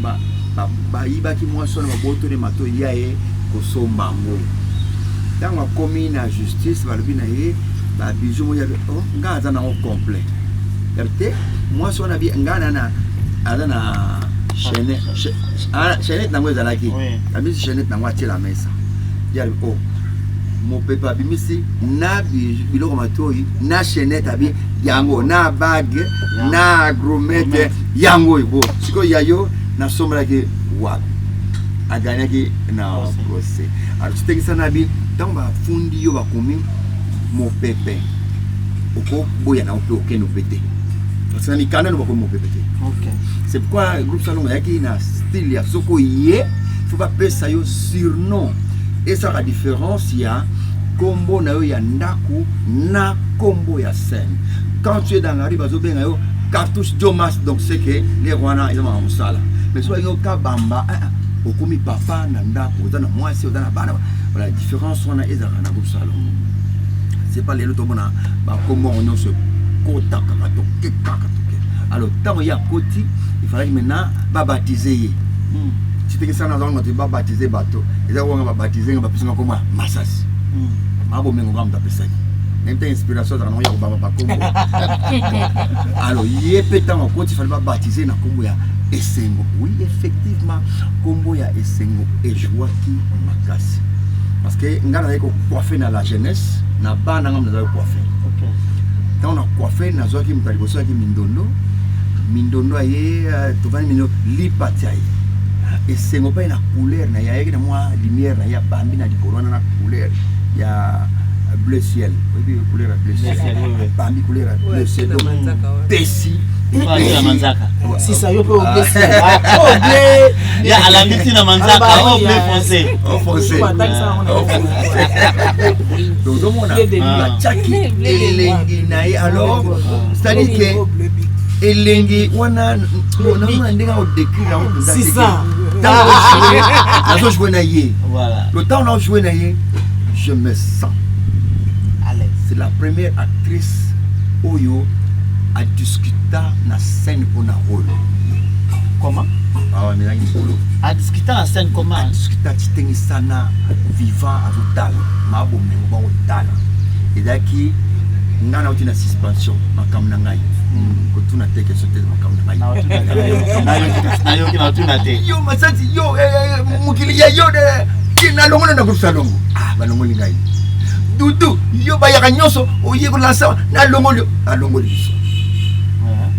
bayibaki mwasi wana, babotoli matoi ya ye kosomba yango. Ntango akomi na justice, balobi na ye babijoux moko yabi, oh, nga aza nango complet. Yabi te, mwasi wana bi nga na aza na chaînette nango ezalaki. Abimisi chaînette nango, atiela mesa. Ye alobi, oh, Mopepe abimisi na biloko matoi na chaînette, abi yango na bague na gourmette yango oyo. Bo sikoyo ya yo nasombalaki wapi? Aganyaki na procès. Alors totengisa na bi ntango bafundi yo, bakomi Mopepe, okoboya na yo mpe okende mpe te, parce que na mikanda no bakomi Mopepe te. C'est pourquoi groupe Salongo ayaki na style ya soko ye faut bapesa yo surnom, esalaka différence ya kombo na yo ya ndako na kombo ya scène. Quand tu es dans la rue, bazobenga yo Cartouche Jomas, donc c'est que lere wana eza maka mosala. Mais soki balingi okabamba, ah, ah, okomi papa na ndako, oza na mwasi, oza na bana. Voilà différence wana ezalaka na groupe Salongo. C'est pas lelo tomona bakombo yango nyonso ekota kaka, toke kaka toke. Alors ntango ye akoti, il fallait maintenant babaptize ye. Citekisana azalanga te babaptize bato, eza wanga babaptize nga, bapesi nga kombo ya Masasi. Mabomengo nga moto apesaki, nayebi te inspiration azalaka nango ya kobamba bakombo. Alors ye mpe ntango akoti, fallait babaptize na kombo ya Esengo. Oui, effectivement, kombo ya Esengo ejwaki makasi parce que nga nazali kocoiffe na la jeunesse na bana, nga nazali kocoiffe. Ntango na coiffe, nazwaki moto ya liboso, ayaki Mindondo. Mindondo aye, tovandi, Mindondo lipati aye, Esengo mpe na couleur na ye, ayaki na mwa lumière na ye, abambi na likolo wana na couleur ya bleu ciel. Oyebi couleur ya bleu ciel? Abambi couleur ya bleu ciel, donc pesi. Na manzaka. Sisa yo mpe obesi oble. Ya alandi ntina manzaka o bleu foncé. Oh, foncé. Donc ozomona batiaki elengi na ye. Alors c'est-à-dire que elengi wana, namona ndenge akodécrire yango mpenza te. Sisa. Ntango nazojoue na ye, Voilà. le temps nazojoue na ye, je me sens à l'aise. C'est la première actrice oyo adiscuta na scène mpona rôle. Comment? Awa melaki likolo. Adiscuta na scène comment? Adiscuta, titengisana vivant, azotala mabomengo bakotala. Ezalaki ngai nauti na suspension, makambo na ngai kotuna te, question te, makambo na ngai. Nayoki, natuna te. Yo Masasi, yo mokili ya yo ti nalongoli na groupe Salongo. Ah, balongoli ngai. Dudu, yo bayaka nyonso oye kolansa, nalongoli yo, alongoli biso.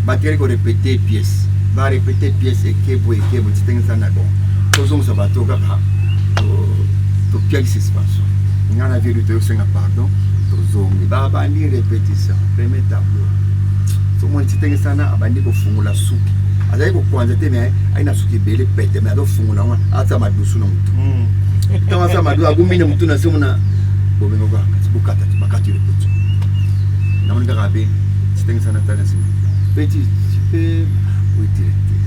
Bakeli korépéter pièce, barépéter pièce ekebo ekebo, titengisa na bon, tozongisa bato kaka, topiaki suspension. Ngai na vieux toyosenga pardon, tozongi, babandi répétition, premier tableau, somoni titengisana abandi kofungola suki. Azali kokwanza te, mais ayi na suki ebele pete, mais azofungola yango, atia madusu na motu. Ntango atia madusu, agumbi na motu na se mona bomengo kaka, kasi bokata te, bakati répétition. Namoni kaka be sitengisa na tala nsima, petit, tu peux, oui directeur,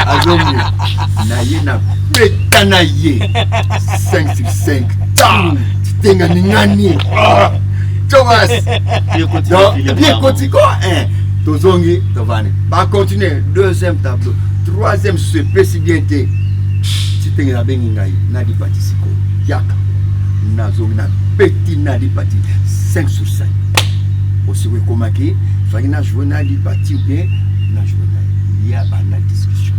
azongi na ye na beta na ye 5 sur 5, ta titenga ningani Thomas bien koti ko tozongi, tovandi, bacontinue deuxième tableau, troisième susu epesi bien te. Titenge nabengi ngai na lipati, sikoyo yaka. Nazongi, na beti na lipati 5 sur 5. Osiko ekomaki faki na joue na lipati ou bien na joue na ye, ye abanda discussion,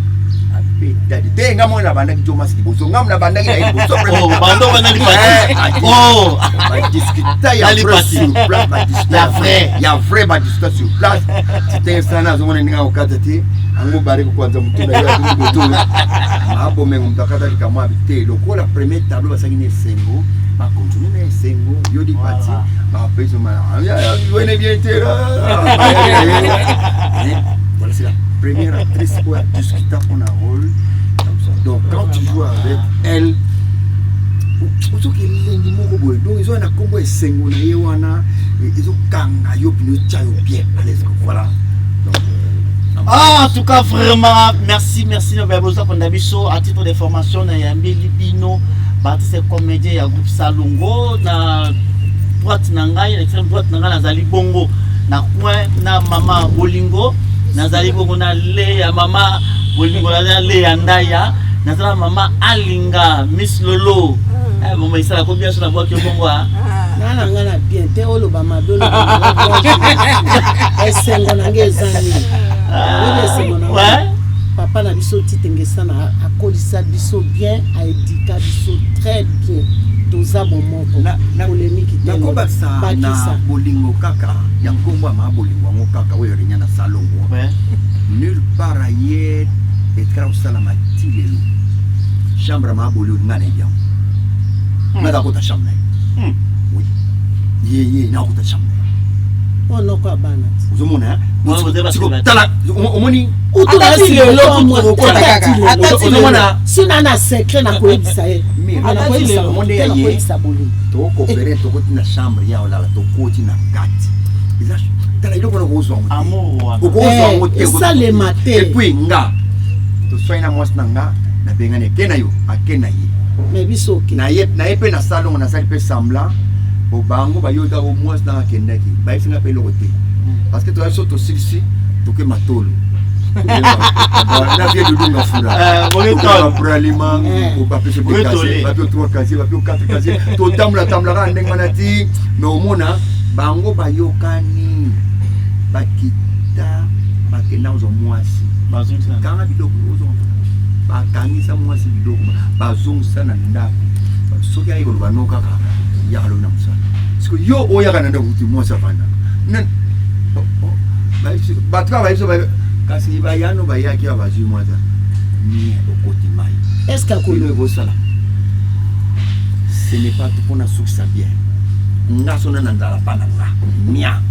abetali te. Nga moko nabandaki Jomas liboso, nga nabandaki na ye liboso. Badiscuta ya vrai sur place, badiscuta ya vrai, ya vrai, badiscuta sur place. Titenge sana azomona ndenge akokata te yango, bare kokwanza motu na ye akoki koto mabomengo. Moto akata likambo abi te, lokola premier tableau basalaki na esengo, bacontinue na esengo. Yo lipati bapesi wene bien te. Voilà, c'est la première actrice oyo adiscuta mpona rôle. Donc quand tu joues avec elle, ozoki elengi moko boye. Donc ezoya na nkombo esengo na ye wana, ezokanga yo pino, etya yo bien à l'aise. Voilà, donc Ah, en tout cas, vraiment, merci, merci. Boza konda biso à titre de formation na yambeli bino baartiste comédien ya groupe Salongo. Na droite na ngai, na extrême droite na ngai, nazali bongo na coin na mama Bolingo, nazali bongo na le ya mama Bolingo, nazali na le ya Ndaya, nazali na mama Alinga, Miss Lolo. Eh, mama esala ko bien so na bwaki yo bongo ah. Nga na nga na bien te, oloba mabe, oloba malamu, esengo na nga eza nini? Oyebi esengo na nga? Papa na biso Titengesa na akolisa biso bien, aéduqua biso très bien, toza bomoko, polémique te. Nakobakisa na Bakisa. Bolingo kaka ya nkombo ya maa Bolingo yango kaka oyo renya na Salongo. Nulle part ailleurs etikala kosalama ti lelo. Chambre ya maa Bolingo, nga nayebi yango, naza kota chambre na ye. Oui, ye ye nakota chambre na ye. Oyo noko ya bana te. Ozomona? Ouais, vous avez Siko, célibataire. tala, omoni. Ata ti lelo, okota kaka. Ata ti lelo. Ozomona? Sina na secret na koyebisa ye. Mire, Ata ti lelo. Omoni ya ye. Nakoyebisa Bolingo. Tokopere, tokoti na chambre ya olala, tokoti na kati, eza tala eloko wana okozwa yango te. Amour wana. Okozwa yango te. Esalema te. Et puis nga toswai na mwasi na nga, nabengani, ake na yo, ake na ye. Mais biso oke. Na ye na ye mpe na salongo, nasali mpe semblant bo bango bayokaka mwasi nanga akendaki, bayebisi nga mpe eloko te, parce que toza so tosilisi, toke matolo na vie dudunga fura bralima, bapesi Boketole. casier, bapi 3 casier, bapi 4 casier, totambola tambola kaka ndenge wana ti. Mais omona bango bayokani, bakita, bakenda kozwa mwasi. Bazongisa. Kanga biloko, ozonga, bakangisa mwasi biloko, bazongisa na ndako. Soki ayi koloba no kaka yaka lobi na mosala. Siko yo oyaka na ndako kuti mwasi avandaka. Bato kaka bayebi so, kasi bayano bayaki awa, bazwi mwasi nie, okoti mai. Est ce que Bino akoloba? ekosala, ce n'est pas tout mpona sukisa bien. Nga so na na nzala pa na nga nia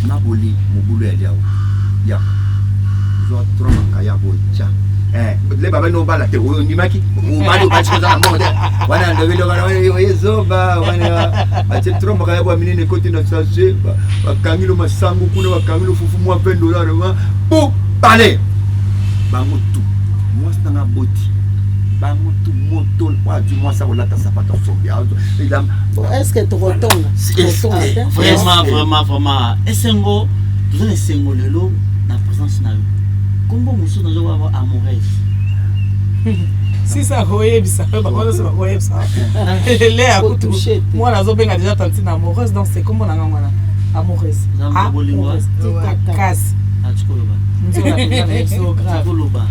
maboli mobulu ya liawa, yaka zwa trois makaya boye, tya. Le baba no obala te, oyo ondimaki obali, obali oza na mbongo te wana ndobelokana ezoba wana. Batie trois makaya bwa minene, ekoti na sachet, bakangi lo masango kuna, bakangi lo fufu mwa 20 dollar wa po pale bango tu. Mwasi nanga boti bango tu, moto oyo azwi mwasi akolata sapato asombi. Est ce que tokotonga? Tokotonga te. Vraiment, vraiment, vraiment, esengo, toza na esengo lelo na présence na yo. Kombo mosusu nazokoka, amoureuse. Sisa koyebisa bango nyonso, bakoyebisa Lea kutu. Kotouche te. Mwana azobenga déjà tantine amoureuse, donc c'est kombo na nga wana amoureuse. Eza moto bolingo, Amoureuse. Kasi atikoloba. Nzoka mpenza na biso grave. Tikoloba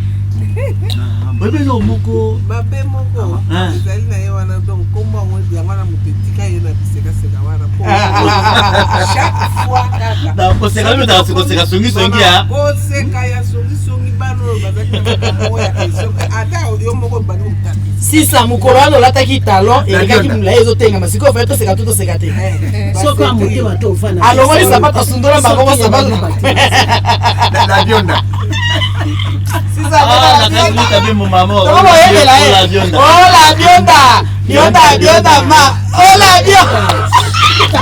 oyebi eloko moko. Mabe moko Ah. ezali na ye wana. Donc kombo yango, yango wana moto etika ye na bisekaseka wana po chaque fois kaka Na koseka, bino koseka songisongi ya koseka ya songisongi bana. Bana oyo bazalaki na makambo oyo ya esoki ata yo moko obandi kotata. Sisa mokolo wana olataki talon elekaki molai ezotengama sikoyo faye toseka to toseka te. Soki ya motema te ofanda. Alongoli sapato asundola bango sapato. Na bionda. Sisa tokoyebela ye. Ola bionda bionda bionda ma ola bionda.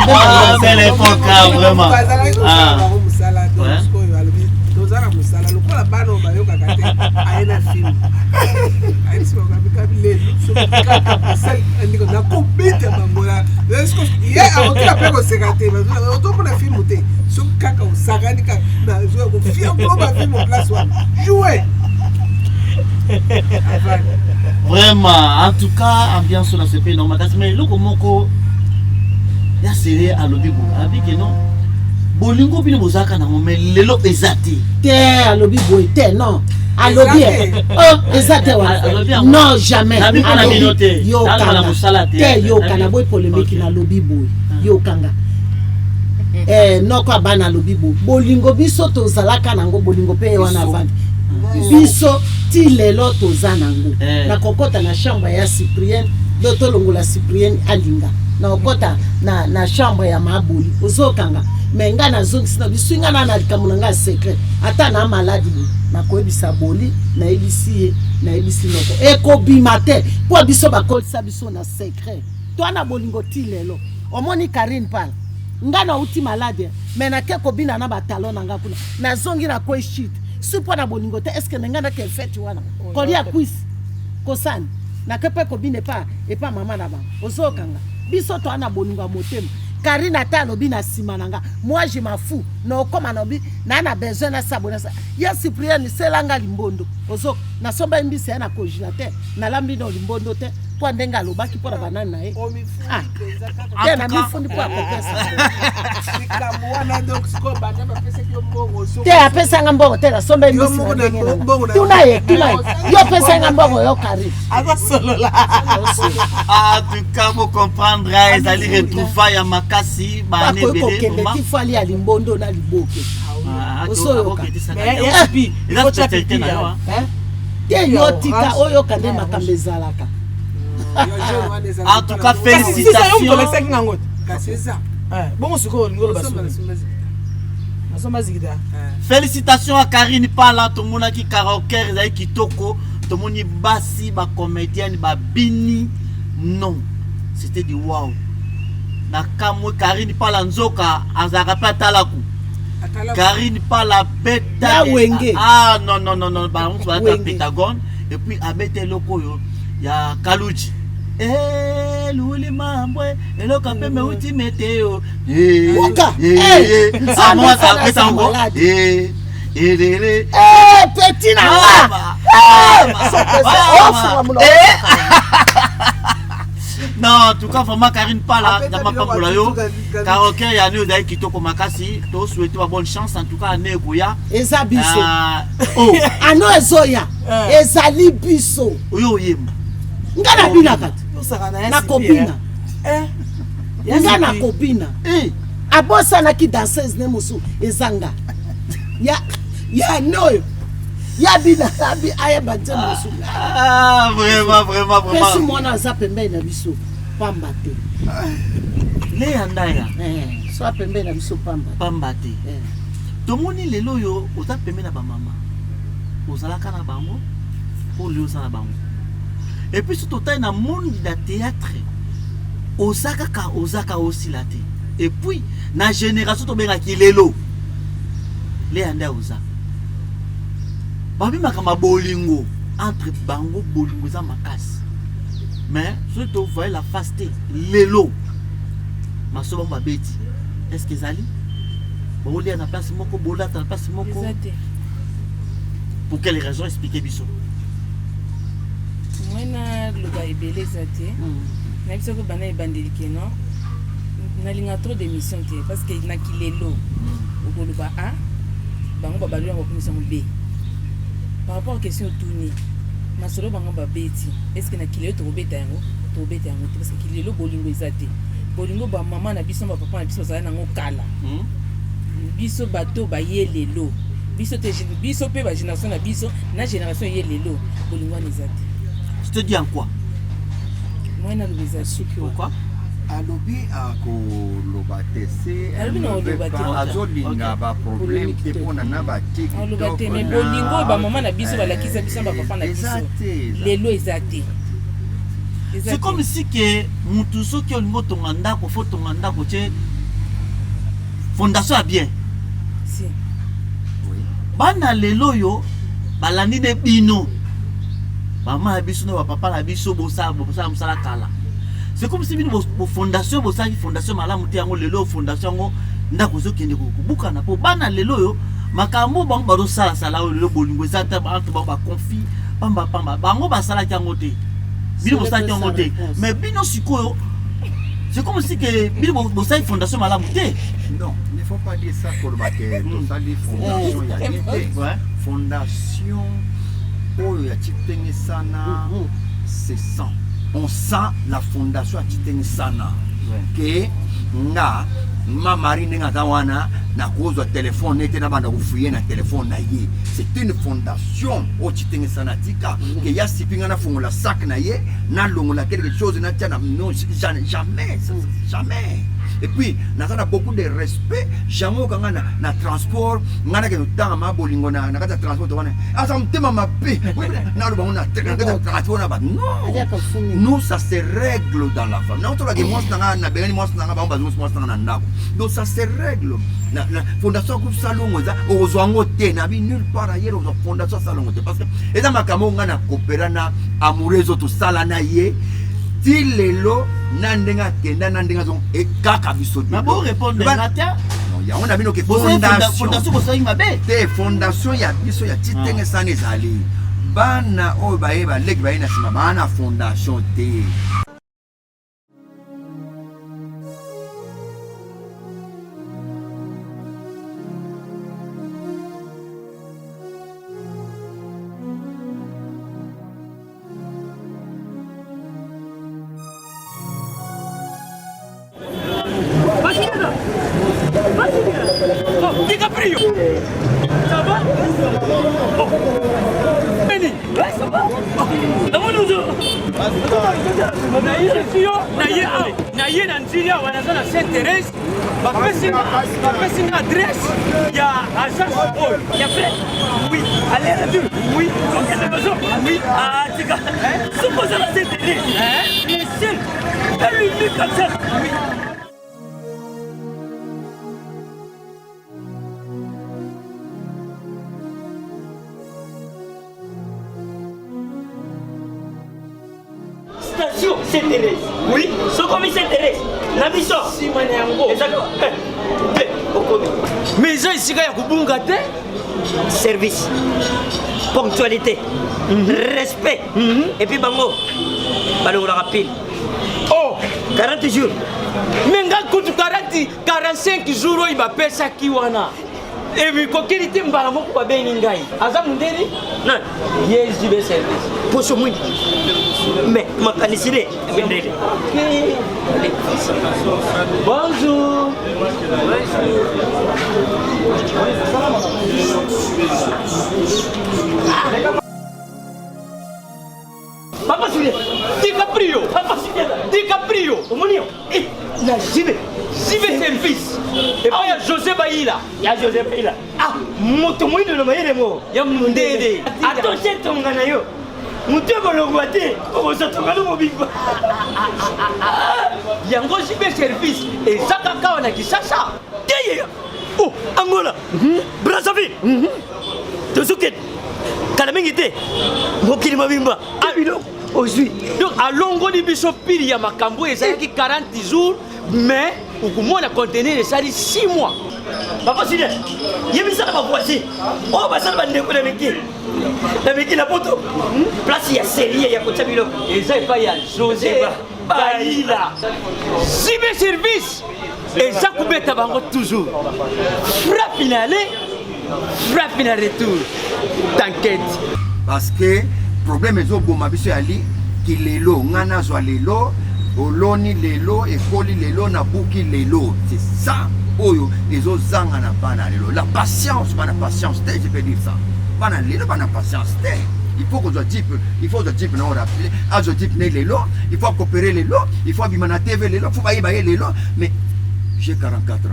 Ah, belle époque, ah, vraiment. Bazalaki kosala Ah. bango mosala donc sikoyo alobi toza na mosala lokola bana oyo bayokaka te aye na film ayebisi bango abikabi lelo soki kaka basali andiko nakobeta bango na ye akokila mpe koseka te ozomona filme te soki kaka osakani kaka nazoya kofiangulo bafilme place wana joue. Vraiment, en tout cas, ambiance na sepe normal. Kasi mais eloko moko ya sere alobi boye, alobi ke non, bolingo bino bozalaka nango mais lelo eza te. Te, alobi boye te, non, alobi Eza te. Oh, eza te wana. Alobi yango. Non, jamais. Nabi mpona Alobi, bino te. yokanga. Naloba na mosala te. Te, yokanga Nabi- boye polémique. Ok. Nalobi boye, yokanga. Eh, noko ya bana alobi boye, bolingo biso tozalaka nango, bolingo mpe ye wana avandi biso ti lelo toza nango. Eh. Nakokɔta na chambre ya Cyprienne do tolongola Cyprienne alinga nakokɔta na chambre ya maboli ozokanga me ngai nazongisi na biso ngai na likambo na ngai ya secret ata na maladi boye nakoyebisa boli, nayebisi ye, nayebisi noko, ekobima te mpo biso bakolisa biso na secret to na bolingo ti lelo. Omoni Karine Pala, ngai nauti malade me nake kobina na batalon na ngai kuna, nazongi na kwei shit si mpo na bolingo te. Est-ce na ngai nake fete wana kolia kwisi kosani nake mpe kobina epa mama na bango ozokanga biso toa na bolingo ya motema. Karine ata alobi na nsima na nga, moi je m'en fous, na okóma na obi na besoin nasabona ya Cyprienne selanga limbondo ozo nasomba ye mbisi ya na congélateur, nalambi na limbondo te mpo ndenge alobaki mpo na banani na ye. Omifundi Ah. mpenza kaka. Te, na mifundi mpo akopesa. Likambo wana donc sikoyo banda bapesaki yo mbongo Te, apesanga mbongo te, nasomba ye Yo mbisi na moko na ndenge na mbongo nga. Tuna ye, tuna ye, yo opesanga mbongo yo Karine? Azasolola. En tout cas, vous comprendre, ezali retrouvaille ya makasi bane Bakoki ebele. kokende vraiment. ti fali ya limbondo na liboke. Ah, Ozoyoka. akoketisaka Mais yango. ya Sipi, Eza faut tia spécialité pipi na yo, ya. hein. Te, yo tika oyoka nde Ouais, makambo ezalaka. En tout cas, Kasi sisa yo moto félicitations. olakisaki ngango te. Kasi eza Eh, bongo sikoyo olingi oloba soni nasomba zikita. Félicitations à Karine Pala, tomonaki karaoke ezali kitoko, tomoni basi bacomédienne babini, non, c'était du wow. Na kamwe Karine Pala nzoka azalaka mpe atalaku. Karine Pala beta Ya Wenge. Ah non non non non, bango mosusu balata Wenge. Pentagone et puis abeta eloko oyo ya Kaluji. Eh, luli mambwe eloko pembe uti meteo. Eh, Woka. eh, Eh, eh. Nzambe Ah, moi, asala abeta yango. malade. Eh, elele. Eh, petit na nga. Mama. Eh, Mama. ofunga monoko. Eh. Non, en tout cas, vraiment, Karine Pala, Abeta na mapambola biloko yo. ya tuka- Karaoke ya ne ezali kitoko makasi, tosouhaite ba bonne chance en tout cas ane ekoya. Eza biso. Ah, oh, Ano ezoya Eh. ezali biso. Oyo oyemba. Nga nabinaka te. Tosaka na ya Nakobina. Sipi, Nga nakobina. Eh, Abosanaki danseuse ne mosusu eza nga ya noyo ya bina abi ayeba nzembo mosusu. Ah, vraiment, vraiment, Pesi vraiment. mwana aza pembeni na biso pamba te. Leya Ndaya. Eh, so pembeni na biso pamba te. Pamba te. Eh. Tomoni lelo oyo oza pembeni na bamama. Ozalaka na bango, mpo lelo oza na bango. Et puis soki totali na monde ya théâtre, oza kaka, ozaka osila te. Et puis na génération tobengaki lelo Leya Ndaya oza babimaka mabolingo entre bango, bolingo eza makasi, mais soki tovoye la face te lelo maso bango babeti, est ce que ezali bolia na place moko, bolata na place moko? Eza te. Pour quelle raison? Expliquer biso. Moi naloba ebele eza te. Nayebi soki banda ebandeli ke non, nalinga trop d'émission te parce que na kilelo okoloba a bango babali yango bakomisa yango b par rapport à question otuni masolo bango babeti. Est ce que na kilelo tokobeta yango? Tokobeta yango te parce que kilelo bolingo eza te. Bolingo bamama na biso, bapapa na biso bazala nango kala. Biso bato baye lelo. Biso te, biso mpe ba génération na biso na génération ye lelo, bolingo wana eza te. Je te dis en quoi? Moyen naloba eza te. Pourquoi? Alobi akoloba te se Alobi na oloba te. Azolinga baproblème te mpona na aloba te, mais bolingo oyo bamama na biso balakisa biso na bapapa na biso lelo eza te. Eza C'est te. comme si que mutu soki olingi otonga ndako, faut otonga ndako tie fondation ya bien. Si. Bana lelo oyo balandi nde bino mama ya biso na bapapa na biso, bosala bosala mosala kala. C'est comme si bino bofondation bosalaki fondation malamu te. Yango lelo fondation yango ndako ezokende kobukana, mpo bana lelo oyo makambo bango bazosalasala oyo lelo, bolingo eza te entre bango, baconflit pamba pamba. Bango basalaki yango te, bino bosalaki yango te, mais bino sikoyo, c'est comme si que bino bosali fondation malamu te. Non, il ne faut pas dire ça, koloba ke tosali fondation ya ye te. Fondation oyo ya Tshitenge Sana, c'est ça, on sent la fondation ya Tshitenge Sana ke nga ma Marie ndenge aza wana, nakozwa telefone ete nabanda kofouiller na telefone na ye. C'est une fondation oyo Tshitenge Sana tika ke ya sipi nga nafongola sac na ye, nalongola quelque chose natia na, non, jamais, jamais. Et puis naza na beaucoup de respect. Jamais okanga na transport nga nakende kotanga ma bolingo na kati ya transport wana, aza motema mabe, naloba ngo na kati ya transport na ba, non. Nous, ça se règle dans la famille. Naotolaki mwasi na nga, nabengani mwasi na nga, bango bazongisi mwasi na nga na ndako. Donc ça se règle na fondation ya groupe Salongo. Eza okozwa yango te na bi nulle part ailleurs, okozwa fondation ya Salongo te, parce que eza makambo oyo nga na kopera na amoureuse oyo tosala na ye ti lelo, na ndenge akenda, na ndenge azonga, kaka biso. Mais bo répondre nga te. Yango na bino ke fondation bosalaki mabe. Te, fondation ya biso ya Tshitenge Sana ezali. Bana oyo baye, baleki baye na nsima, baa na fondation te. DiCaprio. Ça va? Oh. Benny. Ouais, ça va? Namoni ozo. Naye awa, naye na Ndjili awa, naza na Sainte Thérèse. Bapesi nga adresse ya agence oyo. Ya frère. Oui, aller retour. Oui, okende maison. Oui, ah tika. Soki oza na Sainte Thérèse. Le seul et l'unique agence. Oui. Station Saint Thérèse. Oui, sokomi Saint Thérèse. Na biso. Sima na yango. Eza te okomi. Mais eza esika ya kobunga te. Service, ponctualité, respect. Et puis bango balongolaka pile. Oh, 40 jours. Mais nga kutu 40 45 jours oyo bapesaki wana ebikokeli te, mbala moko babengi ngai. Aza mondeli. Nani? Ye JB Service. Poso mwindi. Mais makanisi ne mindele. Bonjour. Papa Julien, DiCaprio. Papa Julien, DiCaprio. Omoni yo. Eh, na JB. JB Service epai ya José Bayila. Ya José Bayila. Ah, moto moyindo na mayele mo. Ya mondele. Atoshe tonga na yo. Moto ekolongwa te, okozwa tonga no mobimba. Yango JB Service eza kaka awa na Kinshasa? Te ye. Oh, Angola. Brazzaville. Tozokende. Kala mingi te. Mokili mobimba. Ah, biloko ozwi. Donc alongoli biso pili ya makambo oyo ezalaki 40 jours, mais okomona conteneur esali 6 mois. Papa Julien, yebisa na bavoisin oyo basala bandeko na miki na miki na poto, place ya serie ya kotia biloko eza epai ya José Bayila. JB Service eza kobeta bango toujours frappe na aller, frappe na retour, t'inquiète. Parce que problème ezoboma biso yali kilelo. Nga nazwa lelo, oloni lelo, ekoli lelo, nabuki lelo, c'est ça. Oyo ezozanga na bana lelo, la patience. Bana patience te, je peux dire ça. Bana lelo bana patience te. Il faut kozwa jeep, il faut kozwa jeep na orapele, azwa jeep ne lelo, il faut akopere lelo, il faut abima na TV lelo, faut bayeba ye lelo. Mais j'ai 44 ans,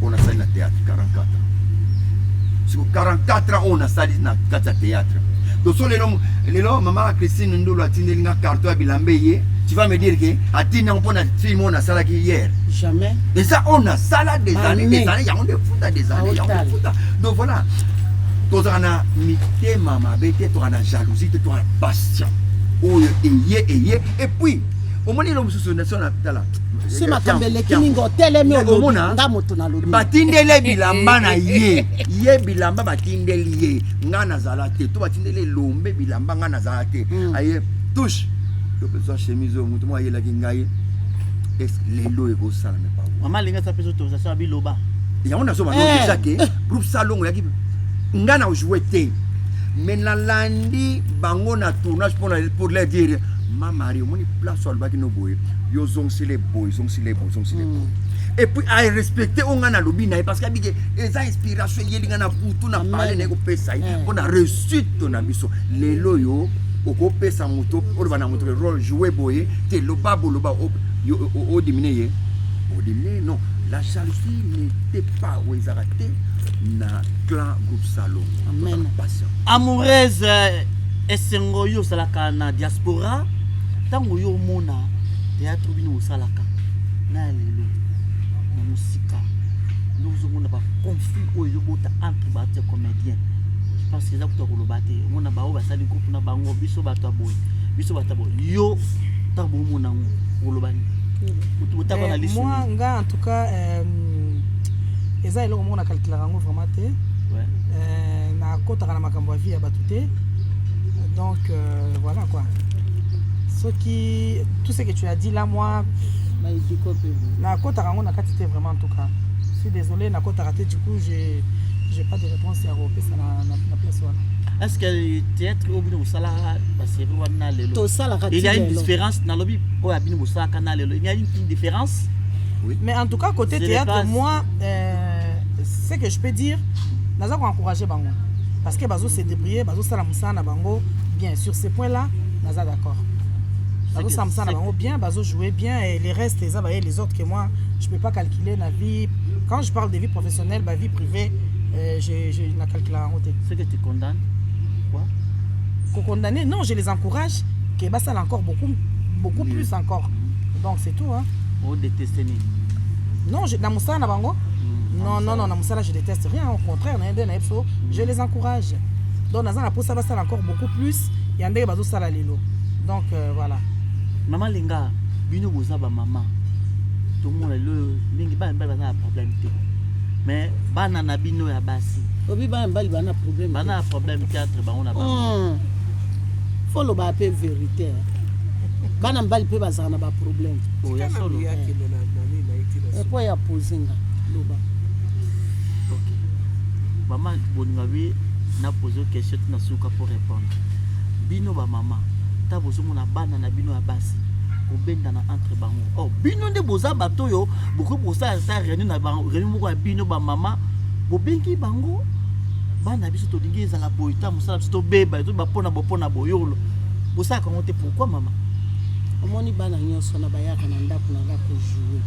oyo nasali na théâtre, 44 ans siko, 44 ans oyo nasali na kati ya théâtre. Donc so lelo, lelo mama Christine Ndolo atindeli nga carton ya bilamba, ye tu vas me dire que atindi yango mpona film oyo nasalaki hier? Jamais. Eza oyo nasala des années, des années, yango nde futa, des années yango nde futa. Donc voilà, tozalaka na mitema mabe te, tozalaka na jalousie te, tozalaka na patient. Oyo eye eye, et puis omoni elo mosusu nation na tala. Si makambo eleki mingi, otelemi, olobi nga moto nalobi. Batindeli bilamba na ye, ye bilamba batindeli ye, nga nazala te. To batindeli elombe bilamba, nga nazala te. Aye touche yo mpe chemise oyo moto moko ayelaki ngai, lelo ekosala me pa. Mama alingi asa mpe autorisation ya biloba. Yango nazoba no déjà ke groupe Salongo oyaki, nga na joue te, mais nalandi bango na tournage mpona pour leur dire: ma Marie, omoni place oyo alobaki no boye, yo zongisile boye, zongisile boye, zongisile boye. Et puis arespecte oyo ngai nalobi na ye, parce que abike eza inspiration eyeli ngai na butu na pale naye kopesa ye mpona réussite na biso. Lelo oyo okopesa moto, oloba na moto rôle joue boye te, loba boloba, odimine ye, odimine. Non, la jalousie n'était pas, oyo ezalaka te na clan groupe Salongo. Amen. Patient. Amoureuse, esengo yo osalaka na diaspora, ntango yo omona théâtre bino osalaka na ya lelo na mosika, nde ozomona baconflit oyo ezobota entre bato ya comédien. Je pense eza kuta koloba te. Omona bango basali groupe na bango, biso bato ya boye, biso bato ya boye. Yo ntango bomona yango, oloba nini? Otaka na lisu? Moi, nga en tout cas, eza eloko moko nakalkulaka yango vraiment te. Nakotaka na makambo ya vie ya bato te. Donc voilà quoi, soki tout ce que tu as dit là, moi nakotaka yango na kati te. Vraiment, en tout cas, je suis désolé, nakotaka te. Du coup, j'ai pas de réponse ya kopesa na place wana. Est ce que théâtre oyo bino bosalaka, basérie wana lelo, Tosalaka. il y a une différence? Nalobi oyo ya bino bosalaka na lelo, il y a une différence? Oui. Mais en tout cas, côté Ce n'est théâtre, pas- moi, ce que je peux dire, naza koencourager bango parce que bazo se débrouiller, bazosala mosala na bango bien. Sur ce point là, naza d'accord, bazosala mosala na bango bien, bazojouer bien, et les restes eza baye, les autres que moi je peux pas calculer na vie. Quand je parle de vie professionnelle, ba vie privée, je nacalculaka yango te. Ce que tu condamnes quoi? Condamner, non, je les encourage que basala encore beaucoup, beaucoup plus encore. Donc c'est tout, hein. Odéteste nini? Non, na mosala na bango, non, non, non, na mosala je déteste rien. Au contraire, na nde na biso, je les encourage. Donc naza na mposa basala encore beaucoup plus ya ndenge bazosala lelo. Donc voilà. Mama Linga, bino boza bamama, tomona lelo mingi bana mibali baza na problème te, mais bana na bino ya basi. Obi bana mibali bana problème. Bana na problème théâtre bango na bango. Fo loba mpe vérité, bana mibali mpe bazalaka na baproblème. Oya solo. Epo ya pose nga loba. Ok, mama Bolinga bi na pose question tina suka pour répondre. Bino bamama, ta bozomona bana na bino ya basi kobendana entre bango, oh, bino nde boza bato oyo bokoki kosala sa réunion na bango, réunion moko ya bino bamama, bobengi bango: bana biso tolingi ezala boye, ta mosala biso tobeba, toyeba mpona bo mpona boyolo. Bosalaka yango te, pourquoi, mama? Omoni, bana nyonso na bayaka na ndako na nga kojouer,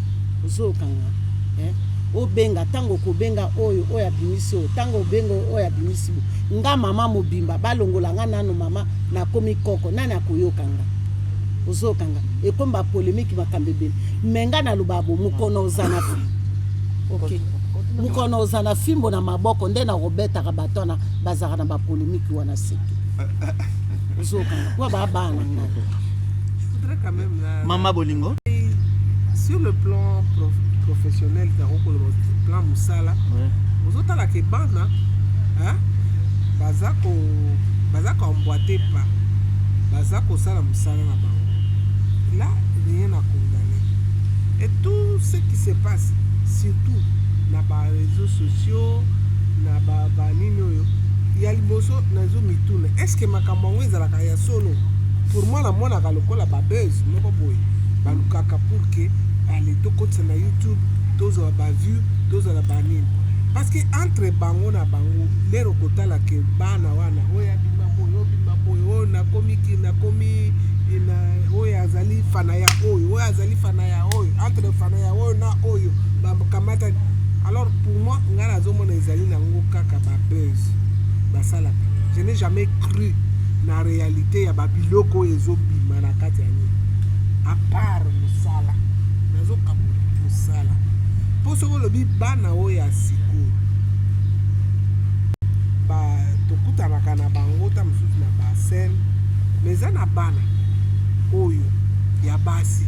ozokanga obenga ntango okobenga oyo, oyo abimisi oyo, ntango obenga oyo abimisi bo. Nga mama mobimba, balongola nga nano mama, nakomi koko, nani akoyoka nga? Ozokanga ekomi bapolémique, makambo ebele. Me nga naloba bo, mokono oza na ok, mokono oza na fimbo na maboko nde nakobetaka bato wana bazalaka na bapolémique wana seke. Ozokanga po baa na ngai. Voudrais quand même là, Mama Bolingo. Sur le plan professionnel, koloba plan mosala, ozotala ke bana, hein, baza ko baza koemboîter pas, baza kosala mosala na bango là, rien à condamner. Et tout ce qui se passe, surtout na baréseaux sociaux, na banini oyo ya liboso, nazomituna: est ce que makambo yango ezalaka ya solo? Pour moi, namonaka lokola babuzz moko boye balukaka pour que Ale tokotisa na YouTube, tozwa bavue, tozala banini, parce que entre bango na bango, lero kotala ke bana wana oyo abima boye, oyo abima boye, oyo nakomi ki nakomi na oyo azali fana ya oyo, oyo azali fana ya oyo, entre fana ya oyo na oyo bakamata. Alors pour moi, ngai nazomona ezali nango kaka babuzz basalaka. Je n'ai jamais cru na réalité ya babiloko oyo ezobima na kati ya nini, à part mosala. Nazokabola mosala mpo soki olobi bana oyo ya sikoyo, tokutanaka na bango ta mosusu na bascène, mais eza na bana oyo ya basi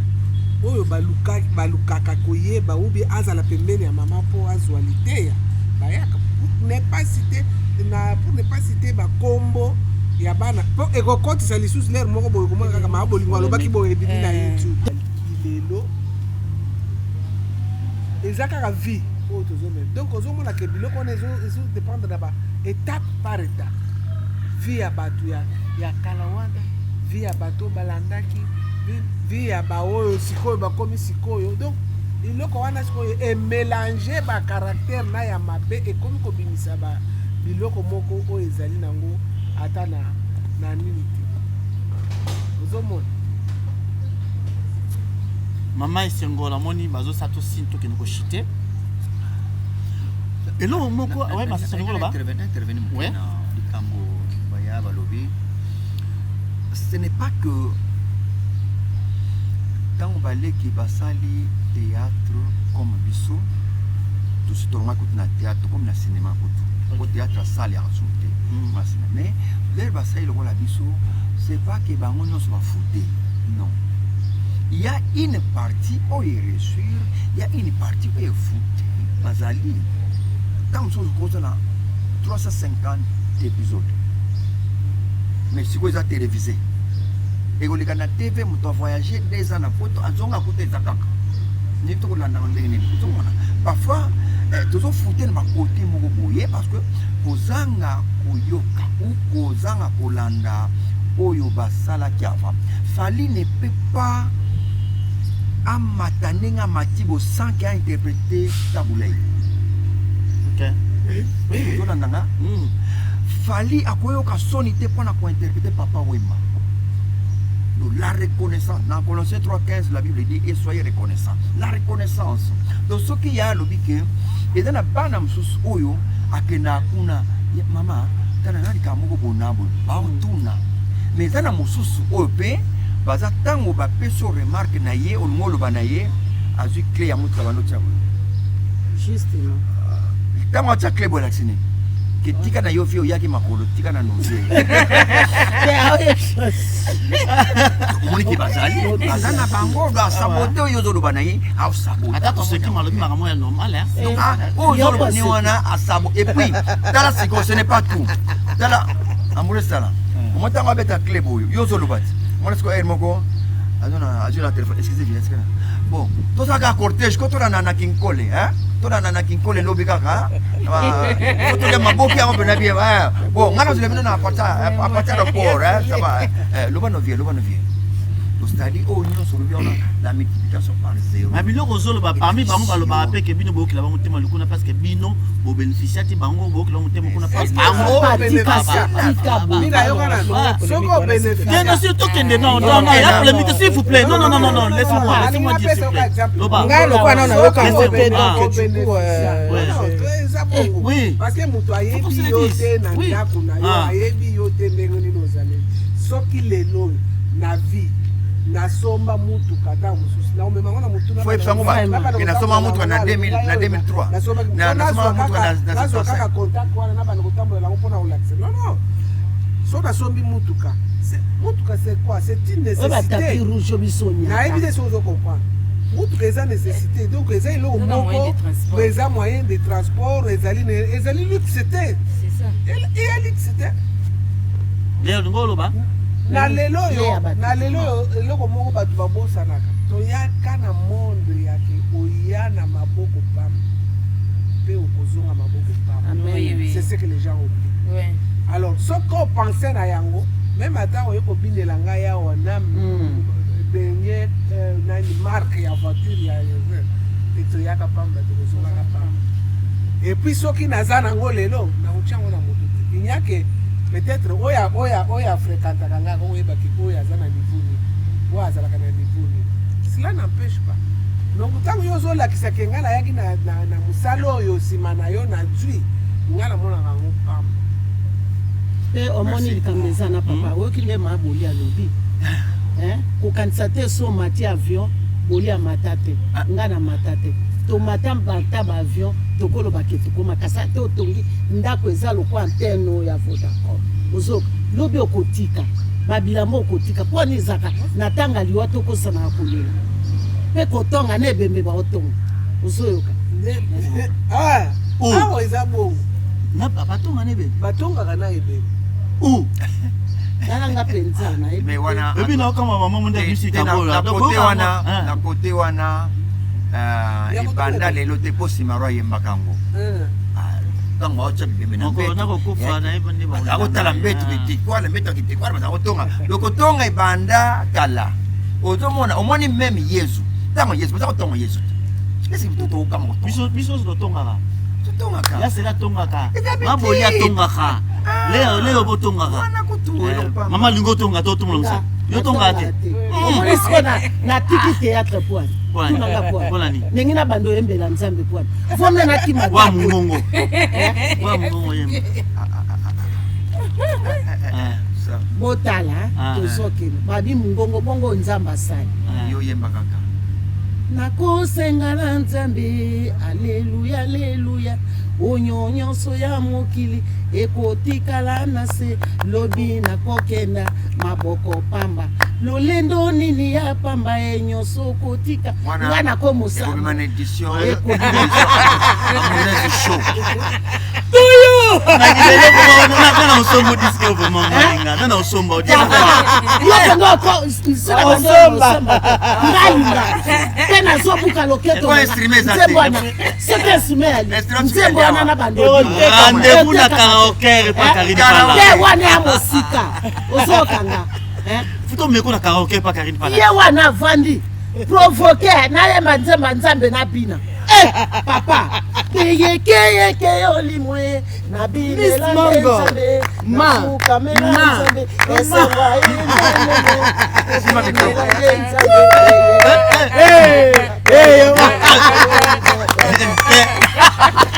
oyo balukaka koyeba ou bien azala pembeni ya mama mpo azwa liteya. Bayaka, pour ne pas citer na pour ne pas citer bakombo ya bana, mpo ekokotisa lisusu lere moko boye, komona kaka Mama Bolingo alobaki boye, ebimi na YouTube. Lelo eza kaka vie oyo tozomela. Donc ozomona ke biloko wana ezodépendre na ba étape par étape, vie ya bato ya kala wana, vie ya bato balandaki, vie ya baoyo sikoyo bakomi sikoyo. Donc eloko wana sikoyo emélange bacaractère na ya mabe, ekomi kobimisa ba biloko moko oyo ezali nango ata na nini te, ozomona. Mama Esengo, namoni bazosala to signe, tokende koshite eloko moko. Ouais, Masasi, olingi oloba? Intervenir moke na likambo baya balobi. Ce n'est pas que ntango baleki basali théâtre comme biso, tosi tolongaki kutu na théâtre comme na cinéma kutu, po théâtre asali yaka suku te na cinéma. Mais lere basali lokola biso, c'est pas que bango nyonso bafute. Non, il y a une partie oyo eréussir, il y a une partie oyo efute. Bazali ntango mosusu kozala 350 épisode, mais sikoyo eza télévisé, ekoleka na TV. Moto avoyage 2 ans na poto, azonga kuta, eza kaka nini? Tokolandaka ndenge nini? Tozomona parfois tozofute na bakote moko boye, parce que kozanga koyoka ou kozanga kolanda oyo basalaki avant. Fally ne peut pas amata ndenge amati bo sans ke ainterprété Tabu Ley. Ozolanda nga? Fally akoyoka soni te mpona kointerpréter Papa Wemba. Donc, la reconnaissance, dans Colossiens 3.15, la Bible dit: et soyez reconnaissants. La reconnaissance. Donc soki ya alobi ke eza na bana mosusu oyo akendaka kuna, mama tala na likambo moko bona boye, baotuna, mais eza na mosusu oyo mpe baza, ntango bapesi yo remarque na ye, olingi oloba na ye, azwi clé ya motuka, bando tia boye. Justement. Ntango atia clé boye, alakisi nini? Ke tika na yo vie, oyaki makolo, tika na novie. Omoni ke bazali, baza na bango asabote oyo ozoloba na ye, aosabote. Ata toseki, malobi makambo ya normal, hein. Donc, oyo ozoloba ne wana asabo. Et puis tala sikoyo, ce n'est pas tout. Tala ambule, sala omo, ntango abeta clé boyo, yo ozoloba ti mwana sikoyo aire moko azwi na téléphone: excusez bien, excusez. Bon, tozalaka cortège ko tolanda na Kinkole, hein? Tolanda na Kinkole lobi kaka, faut tolia maboki yango mpena bien. Bon, ngai nazela bino na à partir de port, ça va. Loba no vie, loba no vie. Donc c'est-à-dire oyo nyonso olobi wana, la multiplication par zéro. Na biloko ozoloba, parmi bango balobaka mpe ke bino boyokela bango motema likuna, parce que bino bobénéficia ti bango, boyokela bango motema kuna parce bango. Bien sûr, tokende. Non, non, non, ya polémique, s'il vous plaît. Non, non, non, non, non, laissez-moi, laissez-moi dire, s'il vous plaît. Loba. Ngai lokola nano nayoka yango te, donc du coup eza bongo. Parce que moto ayebi yo te na ndako na yo, ayebi yo te ndenge nini ozaleli. Soki lelo na vie nasomba mutuka, ntango mosusu naomema ngo na mutu. Faut yebisango bato ke nasomba mutuka na 2000, na 2003, nasomba mutuka na nazwa kaka contact wana na banda kotambola nango mpona kolakisa. Non, non, so nasombi mutuka, mutuka c'est quoi? C'est une nécessité. Rouge biso. Nayebi te soki ozo comprendre. Mutuka eza nécessité, donc eza eloko moko, eza moyen de transport, ezali luxe te, eya luxe te. Lelo olingi oloba. Na lelo oyo eloko moko bato babosanaka: toyaka na monde yake oya na maboko pamba mpe okozonga maboko pamba. C'est ce que les gens oublient. Alors soki opense na yango, même ata oye kobindela ngai awa na Dernier euh, nani marque ya voiture ya erreur te, toyaka pamba, tokozongaka pamba. Et puis soki naza nango lelo, nakotia yango na moto te. Il n'y a que peut-être oyo oyo oyo afréquentaka nga akoyebaki oyo aza na niveau nini, oyo azalaka na niveau nini. Cela n'empêche pas, donc ntango yo ozolakisaka ngai nayaki na mosala oyo, nsima na yo nazwi, ngai namonaka yango pamba. Mpe omoni likambo eza na papa, oyoki nde ma Boli alobi, hein? Kokanisa te so omati avion, Boli amata te, nga na mata te, tomata bata baavion, tokoloba ke tokoma, kasi ate otongi ndako eza lokwa antenne oyo ya Vodacom, ozoka lobi okotika babilamba, okotika mpo wana ezaka na ntanga liwa, tokosanaka kolela mpe kotonga na ebembe baotonga, ozoyoka? Ah, awa eza bongo. Batonga na ebembe. Batongaka na ebembe. Tala nga mpenza nayebi. Mais wana ebi na okama mama monde bisika bola. Na kote wana, na kote wana ebanda lelo te, mpo Simaro ayembaka yango ntango aotya bibembe na nakokufa nayebi nde akotala mbeto kitikwala, mbeto ya kitikwala, baza kotonga lokotonga ebanda kala. Ozomona, omoni même Yesu, ntango Yesu baza kotonga Yesu te, esi tokokama kotonga. Biso biso nyonso totongaka. Totongaka. Ya sela atongaka. Eza biti. Maboli atongaka, leo leo botongaka. Wana kutu Eh, eloko pamba. Mama lingo otonga to otombola mosala, yo tongaka te. Omoni sikoyo natiki théâtre poani. Pwani. Tunanga Mpona poani nini? ndenge na bando oyembela Nzambe poani vome nakima. Wa mongongo, wa mongongo yemba. Eh, Botala. Ah. Tozokende babi mongongo bongo Nzambe asali. Eh. Yo yemba kaka. Nakosenga na Nzambe, aleluya, aleluya, oyo nyonso ya mokili ekotikala na se lobi, nakokenda maboko pamba, lolendo nini ya pamba, e nyonso okotika nga nakomosala. Ekobima na édition. Ekobima. Amoureuse show. Nana osomba disque vraiment molinga, nana osomba. Yo mpenza ngalinga mpe nazobuka loketo. Eko instrument eza te. Nzembo wana soki instrument yali Instrument nzembo wana na bando. Rendez-vous na karaoke epa Karine Pala. Te, wana ya mosika ozokanga. Futo meko na karaoke epa Karine Pala. Ye wana avandi provoke, nayemba nzembo ya Nzambe na bina. Eh, papa keyekeyeke olimwe na binela Miss Mongo. Nzambe Ma. nafukamela Ma. Nzambe esengo. Simba micro. Eh, eh,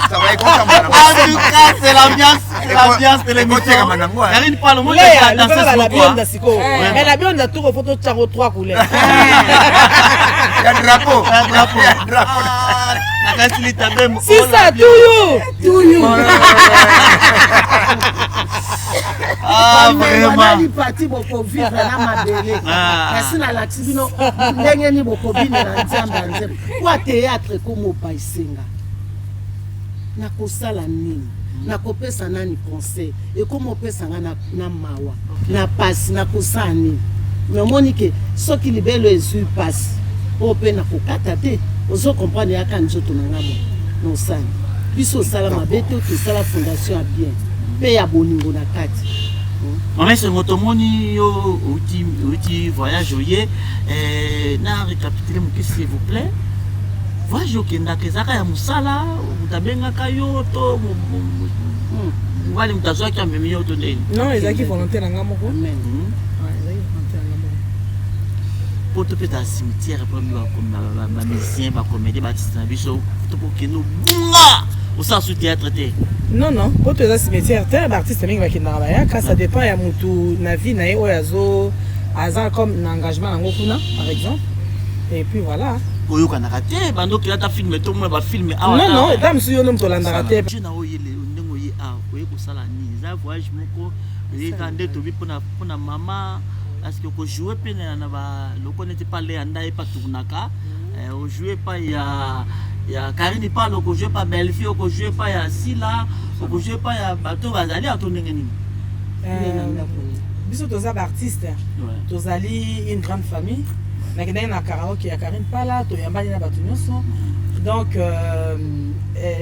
Ça va ekotama na En tout cas, c'est l'ambiance, c'est l'ambiance de l'émission. Ekotekama nango, hein. Karine Pala, moi Leya, j'ai dansé lokola ce la bionda moko. sikoyo, mais la bionda toko fo totyango trois couleurs. Ya drapeau. Ya drapeau. Ya drapeau. Nakasi litabembo. Sisa tuyu. Tuyu. Ah, vraiment. Lipati bokovivre na mabele. Ah. Kasi nalakisi bino ndenge nini bokobinela Nzambe ya nzembo kwa théâtre komopa esenga. Nakosala nini? Nakopesa nani conseil? Ekoma opesa nga na mawa na pasi. Nakosala nini? Me omoni ke soki libelo ezwi pasi oyo mpe nakokata te, ozo comprendre? Yaka nzoto na nga mo nosani biso osala mabe te, tosala fondation ya bien mpe ya bolingo na kati. Mama Esengo, tomoni yo outi voyage oye, na récapitule moke s'il vous plaît. Voyage okendaka ezalaka ya mosala, moto abengaka yo to mobali moto azwaki amemi yo to ndeni? Non, ezalaki volonté na nga moko. Amen. Ouais, ezalaki volonté na nga moko. Po topeta cimetière mpo bamusicien, bacomédien, baartiste na biso tokokende obunga osala su théâtre te. Non, po to eza cimetière te. Baartiste mingi bakendaka bayaka, ça dépend ya mutu na vie na ye oyo azo aza comme na engagement nango kuna par exemple, et puis voilà. Koyokanaka te bando okenda ata film, tomona bafilm awa. Non, non, eta mosusu yo nde moto olandaka te. Je na oye ndenge oye awa, oye kosala nini? Eza voyage moko oyeka nde tobi mpona mama, parce que okojoue mpe na baloko neti pa Leya nda ye pa tournaka, ojoue epai ya Karine Palo, okojoue pa Bellevue, okojoue pa ya Sila, okojoue pa ya bato bazali ato ndenge nini? Biso toza baartiste, tozali une grande famille. Nakendaki na karaoke ya Karine Pala, toyambani na bato nyonso. Donc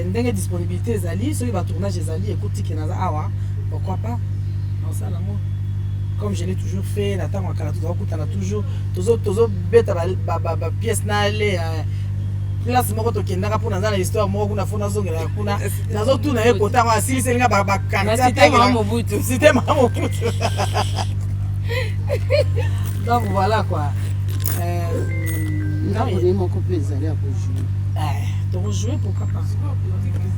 ndenge disponibilité ezali, soki batournage ezali, ekutiki naza awa, pourquoi pas nasala yango. Comme je l'ai toujours fait, na ntango ya kala tozakutana toujours, tozobeta bapièce na ale place moko tokendaka mpo naza na histoire moko kuna fo nazongelaka kuna, nazotuna ye kotango asiliseli nga baquartier Cité Mama Mobutu. Donc voilà quoi. Ndako ne moko mpe ezali ya kojouer. Tokojouer, pourquoi pas.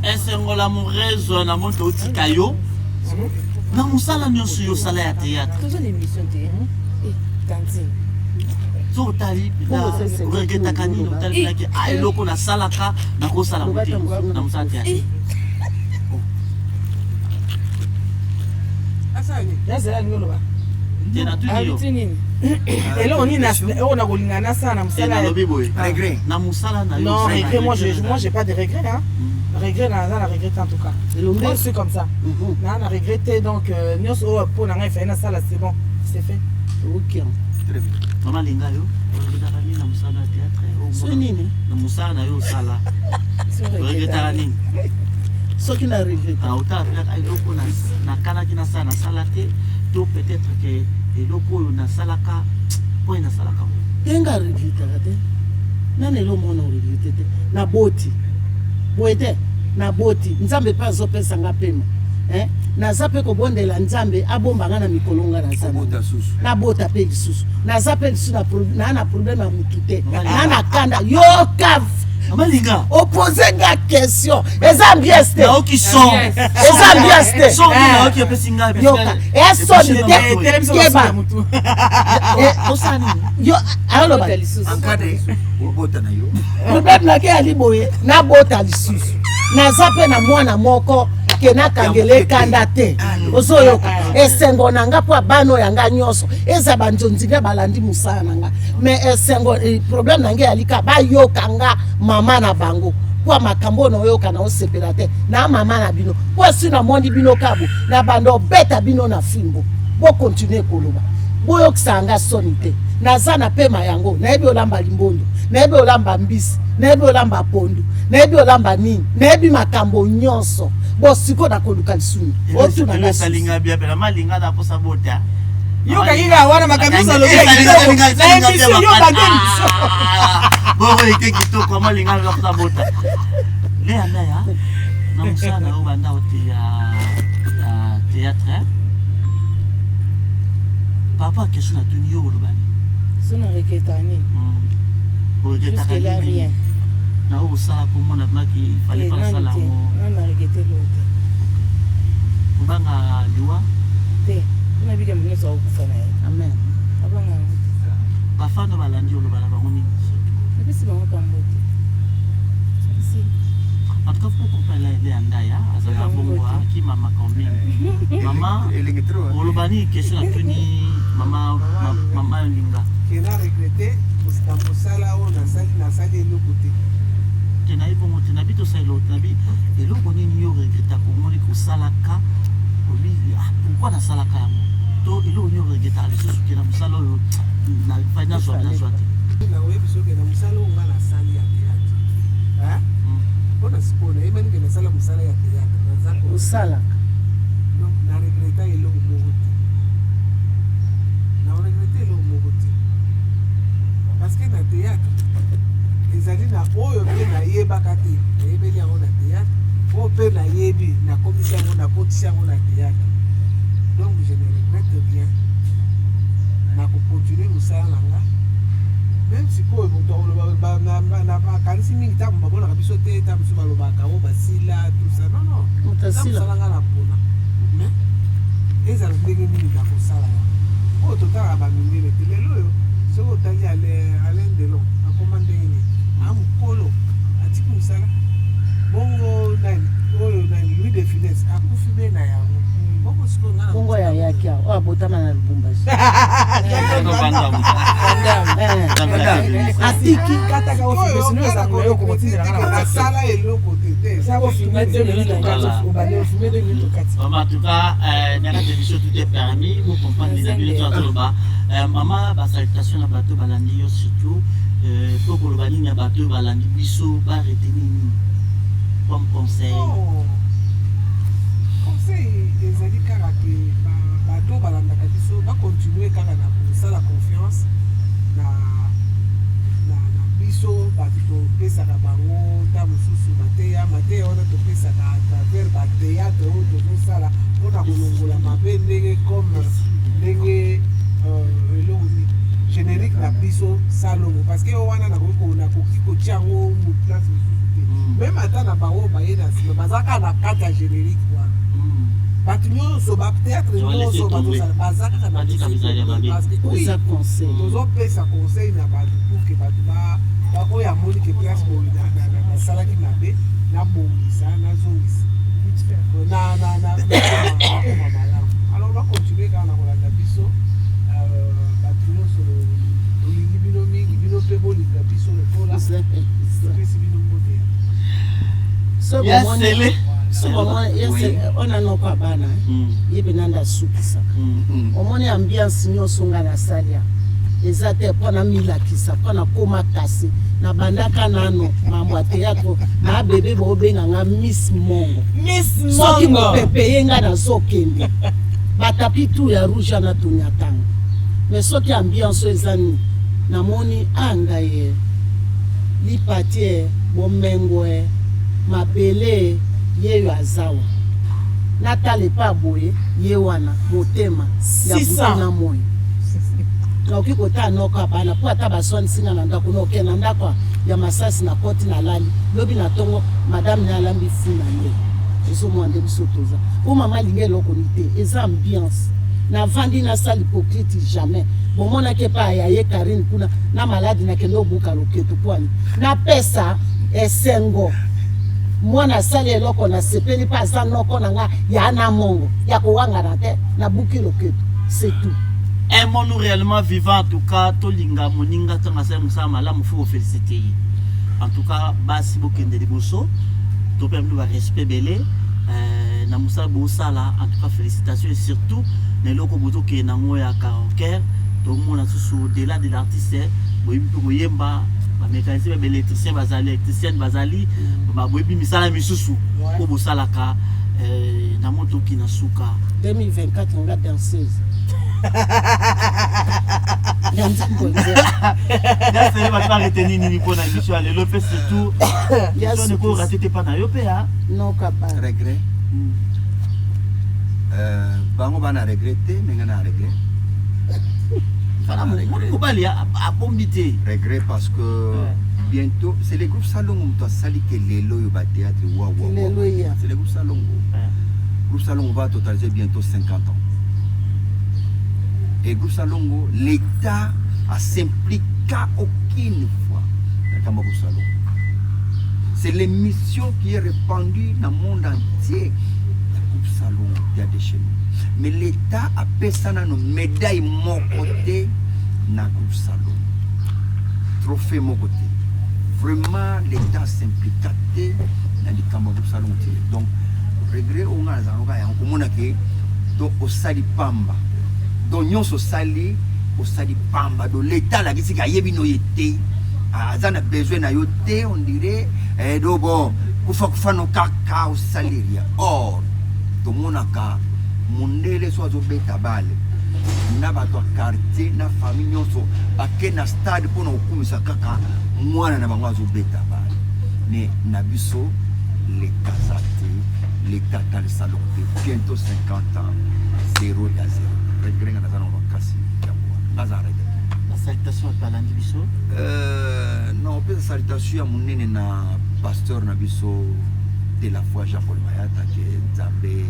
Esengo la morezo na moto otika yo na mosala nyonso yo osala ya théâtre. Toza na émission te, tantine. So otali, oregretaka nini? Otalelaki a eloko nasalaka, nakosala ngo te na mosala théâtre. Nazala alingi oloba. Te, natuni yo. Eloko nini oyo nakolinga nasala na mosala? Nalobi boye, na mosala na yo. Non, regret, moi j'ai pas de regret, hein. Regret, naza na regret en tout cas. Moi, je suis comme ça, naa na regret. Donc nyonso oyo mpo na ngai efai nasala, c'est bon, c'est fait. Ok. Très bien. Mama Linga, yo oregretaka nini na mosala ya théâtre? So nini? Na mosala na yo osala, oregretaka nini? Soki na regrete? Otala mpenaka eloko nakanaki nasala, nasala te, to peut-être ke eloko oyo nasalaka mpo nasalaka ngo. Te, nga regretaka te. Nani elo mona oregrete te? Naboti boye te, naboti, Nzambe mpe azopesanga pema. Naza mpe kobondela Nzambe abomba nga na mikolo nga naza, nabota mpe lisusu. Naza mpe lisusu naa na problème ya mutu te, naa na kanda. Yoka, Malinga, opose nga question, eza ambiance te, eza ambiance te. Yoka, eya soni te, keba yo aloba. Problème nake yali boye, nabota lisusu, naza mpe na mwana moko ke nakangela ekanda te. Ozoyoka esengo na nga mpo bana oyo ya nga nyonso eza banzonzi nga balandi mosala na nga. Mais esengo, problème na nga eyali kaka bayoka nga mama na bango, mpo makambo oyo naoyoka naosepela te na mama na bino, mpo esi namoni bino kabo na bando obeta bino na fimbo. Bokontinue koloba, boyokisaka nga soni te. Naza na pema yango, nayebi olamba limbondo, nayebi olamba mbisi, nayebi olamba pondu, nayebi olamba nini, nayebi makambo nyonso. Bo sikoyo nakoluka lisumu otuna nga. Esalinga bia pela malinga na posa bota. Yokaki kaka wana makambo nyonso alobi ya kitoko na émission, yo bande émission. Bongo ete kitoko, malinga na posa bota. Lea Ndaya, na mosala na yo banda ote ya théâtre, papa, question natuni yo, oloba nini? So na regreta nini? Oregretaka Jusque-là, nini? rien. Na oyo osala, komona maki fallait pas nasala yango. Nanu na regrete eloko te. Kobanga liwa? Te, mpona bika moto nyonso akokufa na ye. Amen. Abanga yango te. Bafano balandi, oloba na bango nini surtout? Napesi bango kambo te si. En tout cas, faut comprendre Lea Ndaya azalaka bongo, akima makambo mingi. Mama, oloba nini? Question natuni mama, mama Linga. Ke na regrete na mosala oyo nasali, nasali eloko te. Te, nayebi bongo te, nabi tosala eloko te. Nabi eloko nini yo regretaka, omoni kosalaka, obi ah, pourquoi nasalaka yango? To eloko nini oregretaka lisusu ke na mosala oyo fai nazwa, nazwa te? Naoyebi soki na mosala oyo nga nasali ya théâtre, mpona sikoyo nayebani ke nasala mosala ya théâtre, naza Osalaka. Donc na regreta eloko moko te, na regrete eloko moko te, parce que na théâtre ezali na oyo mpe nayebaka te, nayebeli yango na théâtre, oyo mpe nayebi, nakomisi yango, nakotisi yango na théâtre. Donc je ne regrette rien, nakocontinue mosala na nga. Même sikoyo moto akoloba, akanisi mingi ntango bamonaka biso te, ntango biso balobaka o basila, tout ça, non non. Moto eza asila. mosala nga na mpona, mais ezala ndenge nini nakosala yango oyo totalaka bamindele te. Lelo oyo soki otali Alain Delon, akoma ndenge nini? A mokolo atiki mosala bongo. Nani oyo, nani, Louis de Funès akufi be na yango bongo. Sikoyo nga na Bongo ya yaki awa, oyo abotama na Lubumbashi, atiki. Kataka ofime, sinon eza koyo kokotindela nga na nasala eloko te te. Eza kofime 2 minutes okati, obande ofime 2 minutes okati. Vraiment, en tout cas, dans la émission, tout est permis. Vous comprenez, les amis, tout le maman, ba salutation na bato balandi yo surtout. Pour koloba nini na bato balandi biso, ba retenir nini comme conseil? Oh. Conseil ezali kaka ke bato balandaka biso bacontinue. kolongola mabe ndenge comme ndenge euh, eloko nini générique na biso salongo parce que oyo wana nakoki nakoki kotia yango place mosusu te mm. meme ata na bango baye na nsima baza kaka na kati ya générique wana mm. bato nyonso batheatre nyonso bazosala baza kaka na tozopesa conseil na bato pour ke bato oyo amoni ke place boye nasalaki mabe nabongisa nazongisa nakoma malamu alors bacontinue kaka na kolanda biso euh, bato nyonso tolingi bino mingi bino mpe bolinga biso lokola topesi bino mbote ona noko ya bana mm. ye mpe nde asukisaka mm. omoni ambiance nyonso nga nasalia eza te mpo namilakisa mpo nakoma kasi nabandaka nano mambo ya théâtre na bebe bobenga nga miss mongo soki mopepe ye nga nazokende batapi tu ya rouge wana tonyatanga mais soki ambiance oyo eza nini namoni a ah, ngai ye lipati e bomengo e mabele yeyo azawa natala epa boye ye wana motema ya butu na moi nakoki kotala noko ya bana mpo ata baswanisi nga na ndako noke na ndako ya masasi na koti nalali lobi na ntongo madame ne alambi fu na nde ozomona nde biso toza po mama alingi eloko ni te eza ambiance navandi nasala hypocrite jamais bomonaki epai ya ye karine kuna na maladi nakende obuka loketo mpo ani napesa esengo mwana asali eloko nasepeli mpe aza noko na nga ya na mongo ya kowangana te nabuki loketo c'est tout aimons-nous réellement vivant en tout cas tolinga moninga ntango asali mosala malamu fo kofélicite ye en tout cas basi bokende liboso topesa bino barespect ebele euh, na mosala bosala en tout cas félicitations et surtout na eloko bozokende nango ya karaoker tomona susu au delà de l'artiste boyebi mpe koyemba bamécanicien baélectricien bazali électricienne bazali mm. boyebi misala misusu mpo bosalaka euh, na motoki na suka 2024 nga danseuse nasele bato bareteni nini mpo na émission ya lelo mpe surtout émission neko rate te mpa na yo mpe regret hmm. euh, bango bana regret te me nga na regret mobali abombi te regret parce que bientôt c'est le groupe salongo moto asali ke lelo oyo bathéâtre wawa c'est le groupe salongo groupe salongo va totaliser bientôt 50 ans et groupe salongo l'état s'impliqua aucune fois na likambo ya groupe salongo c'est l'émission qui est répandue dans le monde entier ya groupe salongo ya de chez nous mais l'état apesa nano médaille moko te na groupe salongo trophée moko te vraiment l'état s'impliqua te na likambo ya groupe salongo te donc regret oyo ngai nazalaka yango komona ke donc osali pamba donc nyonso osali osali pamba donc l'état alakisi ke ayebi no ye te aza na besoin na yo te on dirait eh, do bon kufa kufa no kaka osali ria or tomonaka mondele so azobeta bale na bato ya quartier na famille nyonso bake na stade mpo na kokumisa kaka mwana na bango azobeta bale mais na biso leta aza te leta atalisa loko te bientôt 50 ans zero ya zero regret nga naza na makasi yango wana nga aza regret basalutation bato balandi biso euh, non opesa salutation ya monene na pasteur na biso de la foi jean paul mayata ke nzambe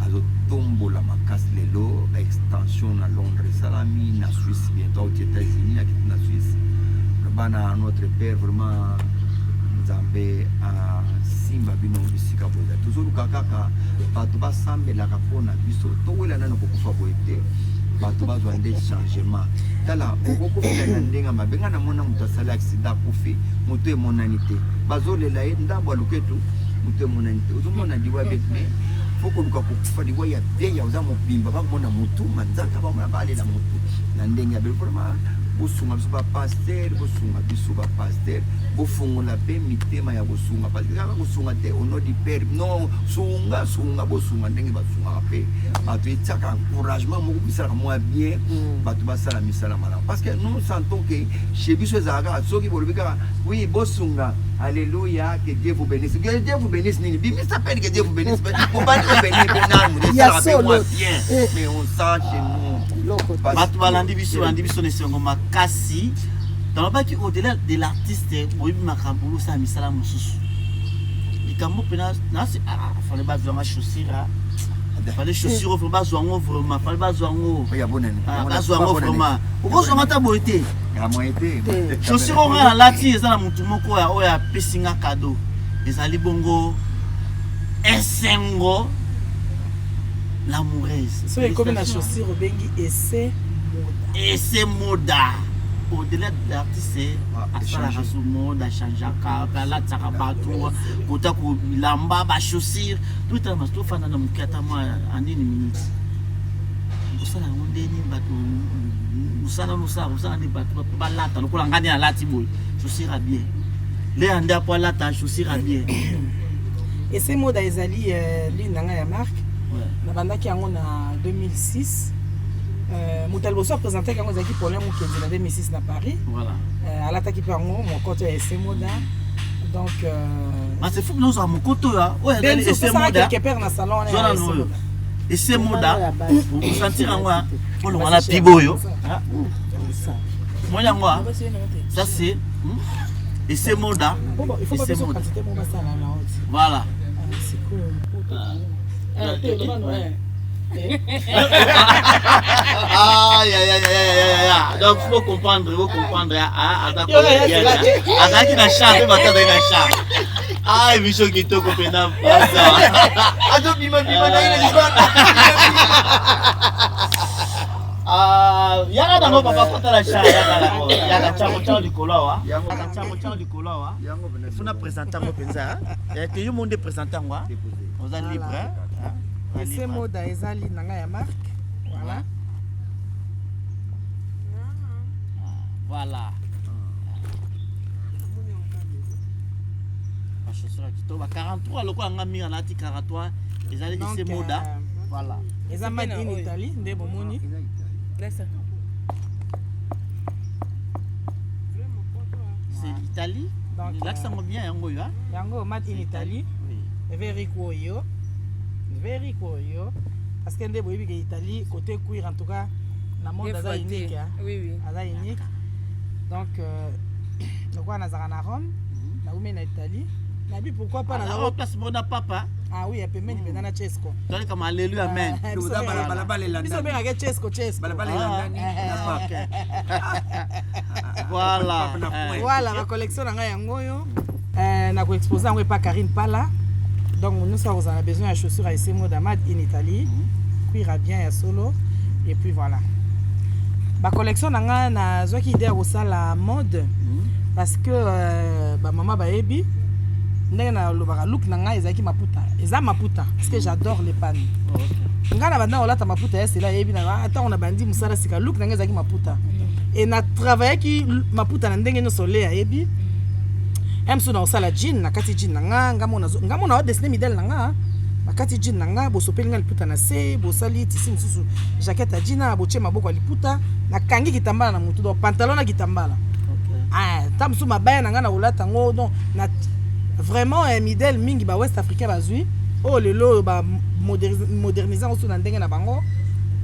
azotombola makasi lelo baextension na londres esalami na suisse bientôt auti états-unis akiti na suisse bana notre père vraiment nzambe asimba bino bisika boza tozoluka kaka bato basambelaka mpo na biso towela nano kokufa boye te bato bazwa nde changement tala okokufela na ndenge mabe ngai namona moto asali accident akufi moto emonani te bazolela ye ndambo aluketu moto emonani te ozomona liwa bien mais fo koluka kokufa liwa ya bien ya oza mobimba bakomona motu manzaka bamona balela motu na ndenge ya be vraiment. Bosunga biso ba pasteur, bosunga biso ba pasteur, bofongola pe mitema ya kosunga parce que kaka kosunga te au nom du père non, sunga sunga bosunga ndenge basungaka pe bato, etiaka encouragement moko bisalaka mwa bien mm. bato basala misala malamu parce que nous sentons que chez biso ezalaka kaka soki bolobi kaka oui bosunga alléluia que Dieu vous bénisse, que Dieu vous bénisse nini bimisa peine que Dieu vous bénisse bobandi kobénir pe nanu esalaka pe mwa bien eh. mais on sent chez nous bato balandi biso balandi biso na esengo makasi nalobaki au-delà de l'artiste boyebi makambo osala misala mosusu likambo mpena nasi ah, fale bazwa nga chaussure ah. fale chaussure oyo bazwa yango vraiment fale bazwa yango ah, bazwa yango vraiment okozwa nga ata boye te chaussure oyo nga nalati eza na motu moko oyo apesi nga cadeau ezali bongo esengo l'amoureuse soki ekomi na chaussure obengi ese moda ese moda au-delà de l'artiste ah, asalaka su mode achangeaka mpe alatisaka bato kota kolamba bachaussure totala tofanda na moke ata mwa anini minute osala yango nde nini bato mosala nosala kosala nde bato balata lokola ngai nde alati boye chaussure ya bien leya nde apo alata chaussure ya bien Ese Moda ezali euh, ligne na ngai ya marque. Nabandaki yango na 2006. Euh, moto ya liboso apresentaki yango ezalaki Paulin Mukendi na 2006 na Paris. Voilà. Euh, alataki mpe yango mokoto ya Ese Moda. Donc euh, Mais c'est fou nous avons mokoto ya oyo ezali Ese Moda. quelque part na salon wana ya Ese Moda. Ese Moda. Osentir yango olonga na pibo oyo. Moni yango ça c'est hmm? Ese Moda. Ese Moda. Voilà. Aïe, aïe, aïe, aïe, aïe, aïe. Donc, faut comprendre, faut comprendre. Ah, azalaki na char mpe bato azalaki na char ah émission kitoko mpenza azobima bima na ye na libanda Ah, yaka nango papa kota na char yaka nango yaka chango chango likolo awa yaka chango chango likolo awa funa présente yango mpenza te yo monde présente yango oza libre. Ese Moda ezali na ngai ya marque. Voilà. Voilà. Bachaussure ya kitoko ba 43 lokola nga mingi alati 43 ezali ese moda. Voilà. Eza made in Italie nde bomoni. C'est l'Italie. Lakisa yango bien yango oyo. Yango made in Italie. Very cuoio. Very cuoio. Parce que nde boyebi ke Italie côté cuir en tout cas na monde aza unique hein. Oui oui. Aza unique. Donc euh, lokola nazalaka na Rome, nakomi na Italie. Nabi pourquoi pas na place mona papa. Ah oui, ya pembeni mpenza na Chesco. Toleka ma alleluia amen. Biso obengaka Chesco Chesco. Balabala elandani na papa. Voilà. Voilà, ba collection na ngai yango oyo. Euh, na ko exposer yango epa Karine Pala. Donc nyonso akozala na besoin ya chaussure ya Ese Moda made in Italie. Cuir à bien ya solo et puis voilà. Ba collection na ngai nazwaki idée ya kosala mode parce que euh, ba mama bayebi ndenge nalobaka look na ngai ezalaki maputa eza maputa parce que j'adore les pannes ngai na banda kolata maputa ya sela ayebi na ntango na bandi mosala sika look na ngai ezalaki maputa e na travaillaki maputa na ndenge nyonso le ayebi ya mosusu na kosala jean na kati jean na nga nga mona odessine midele na nga na kati jean na nga bosopeli nga liputa na se bosali tisi mosusu jaquette ya jean botie maboko ya liputa nakangi kitambala na motu donc pantalon na kitambala ah, ta mosusu mabaya na nga na kolata yango donc na vraiment eh, midele mingi ba west africain bazwi oyo lelo oyo ba modernise yango so na ndenge na bango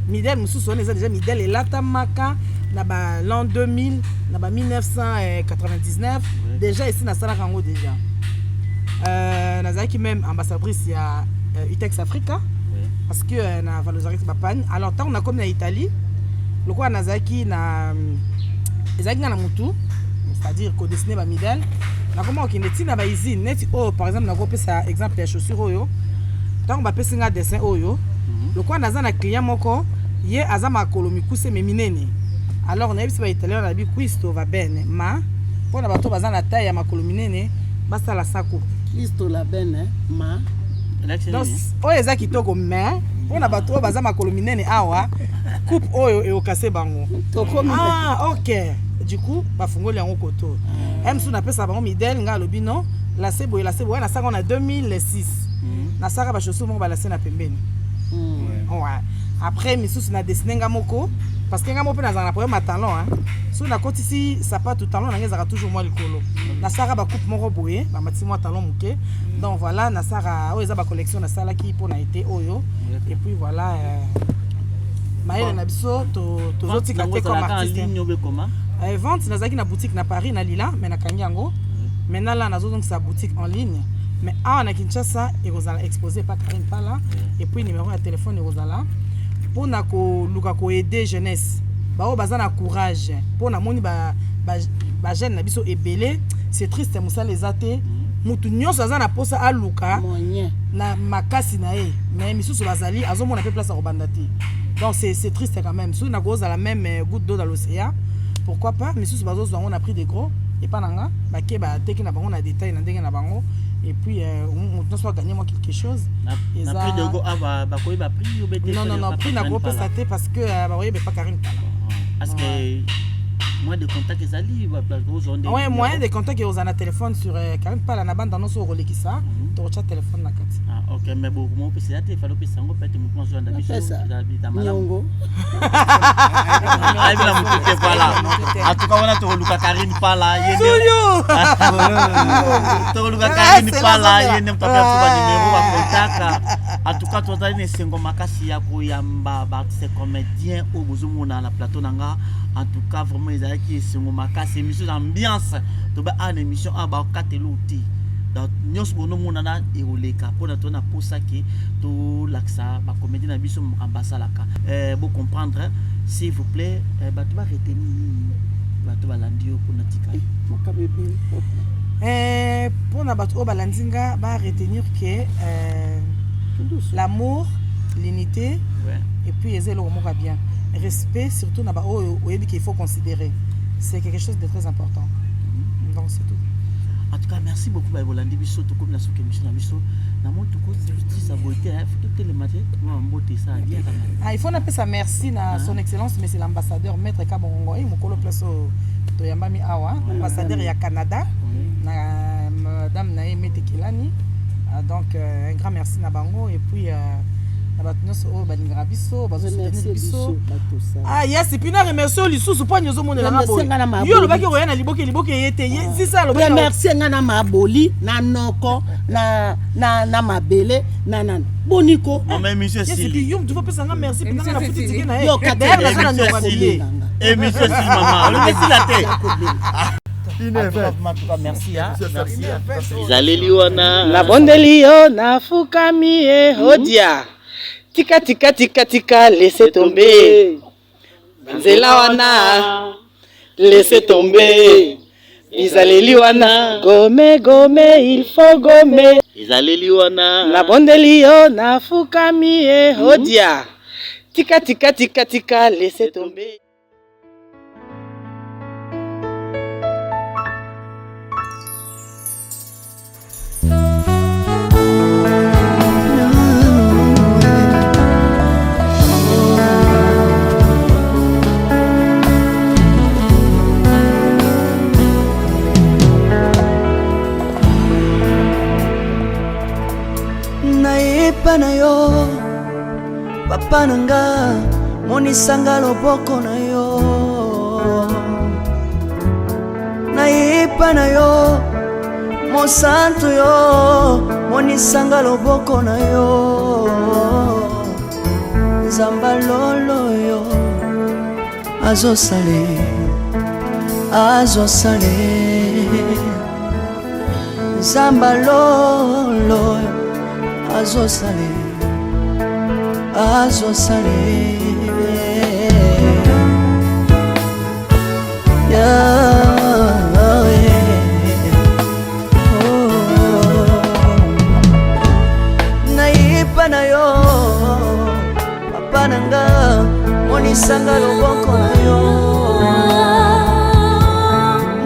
midele mosusu wana eza deja midele elatamaka na ba l'an 2000 na ba 1999 déjà esi nasalaka yango déjà euh, nazalaki même ambassadrice ya euh, Utex Africa parce que euh, na valorisaki bapagne alors ntango nakomi na Italie lokola nazalaki na ezalaki nga na mutu c'est-à-dire kodessine bamidele nakoma kokende ntina ba usine neti oyo par exemple nakopesa exemple ya chaussure oyo ntango bapesi nga dessin oyo lokola naza na client moko ye aza makolo mikuse me minene alors nayebisi baitalien na bi questo va bene ma mpona bato baza na taille ya makolo minene basala sako Cristo la bene ma donc oyo eza kitoko mais Mpona bato oyo baza makolo minene awa, coupe oyo ekokase bango. Ah, ok. Du coup, bafungoli yango koto. Mm. Mosusu napesa bango midele, ngai alobi non, lase boye, lase boye. Nasaka na 2006. Nasaka ba chaussures moko balase na pembeni. Ouais. Après misusu na dessine nga moko parce que nga moko mpe nazala na problème ya talon hein. Soki nakotisi sapatu talon na ngai ezalaka toujours mwa likolo. Nasaka ba coupe moko boye, bamatisi mwa talon moke. Donc voilà, nasaka oyo eza ba collection nasalaki mpo na été oyo. Et puis voilà mayele na biso tozotika te comme artiste. Vente nazalaki na boutique na Paris na Lila, mais nakangi yango. Maintenant là nazozongisa boutique en ligne. Mais awa na Kinshasa ekozala exposé par Karine Pala et puis numéro ya téléphone ekozala mpona koluka koaider jeunesse baoyo baza na courage mpo namoni bajeune na biso ebele. C'est triste, mosala eza te, mutu nyonso aza na posa aluka na makasi na ye, mais misusu bazali azomona mpe place ya kobanda te. Donc c'est triste quand même. Soki nakozala même goutte d'eau dans l'océan, pourquoi pas. Misusu bazozwa yango na prix de gros epa na nga, bake bateki na bango na détail na ndenge na bango, et puis moto nyonso aganye mwa quelque chose. Na prix de gros awa bakoyeba prix yo bete? Non, non, non, prix nakopesa te parce que bakoyeba epa Karine Pala. Parce que moyen de contact ezali? Ouais, moyen de contact ekozala na téléphone sur Karine Pala na banda nyonso okolekisa, tokotya téléphone na kati. Ah, ok, mais bon, mo opesa te, fallait opesa yango peut-être motu azolanda biso malamu. Ayebi na motu te. Voilà, en tout cas wana tokoluka Karine Pala ye, tokoluka Karine Pala ye nde moto apesa biso banimero, bacontact. En tout cas tozali na esengo makasi ya koyamba baartiste comédien oyo bozomona na plateau na nga. En tout cas vraiment ezalaki esengo makasi, émission ambiance toba awa na émission awa bakatela te. Donc nyonso bonomonana ekoleka mpona to na posa ke tolakisa bacomédien na biso makambo basalaka. Bocomprendre s'il vous plaît, bato baretenir nini, bato balandi yo mpona tika? Mpona bato oyo balandi nga, baretenir ke l'amour, l'unité, et puis eza eloko moko ya bien, respect surtout na baoyo oyebi qu'il faut considérer, c'est quelque chose de très important. Donc c'est tout. En tout cas merci beaucoup. Bayebolandi biso, tokomi na soki émission na biso namoni tokotisa boye te, faut totelema te, mwa mbote esala bien quand même. Ah, il faut napesa merci na son excellence monsieur l'ambassadeur maître Kabongo mokolo place oyo toyambami awa, ambassadeur ya Canada na madame na ye Mete Kelani. Ah, donc un grand merci na bango et puis na bato nyonso oyo balingaka biso, bazosoutenir biso. Ah yes, puis na remercie oyo lisusu mpo ani ozomonelanga boye. Yo olobaki okoya na liboke, liboke ye te, sisa alobaki. Remercie nga na maboli na noko na mabele na nani boniko. Yo mutu fopesa nga merci mpenza, nga na futi tike na ye. D'ailleurs naza na ndeko ya émission esili, mama olobi esila te. Merci, merci. Ezaleli wana. Nabondeli yo, nafukami ye odia, tika tika tika tika, laisse tomber banzela wana, laisse tomber bizaleli wana, gomme gomme, il faut gomme. Ezaleli wana. Nabondeli yo, nafukami ye odia, tika tika tika tika, laisse tomber. Nayepa na yo, papa na nga, monisanga loboko na yo. Nayepa na yo, mosantu yo, monisanga loboko na yo. Nzamba lolo yo azosale, azosale. Nzamba lolo azosale, azosale. Yeah, oh. Nayepa na yo, papa na nga, monisanga loboko na yo.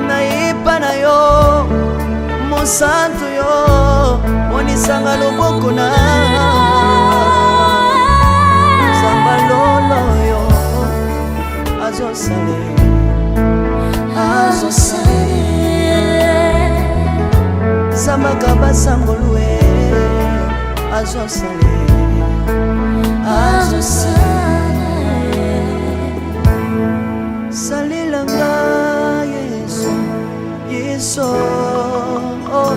Nayepa na yo, mosantu yo, monisanga loboko na. Solo oyo azosale azosale Sambaka basangolue azosale azosale Salela nga Yesu Yesu oh.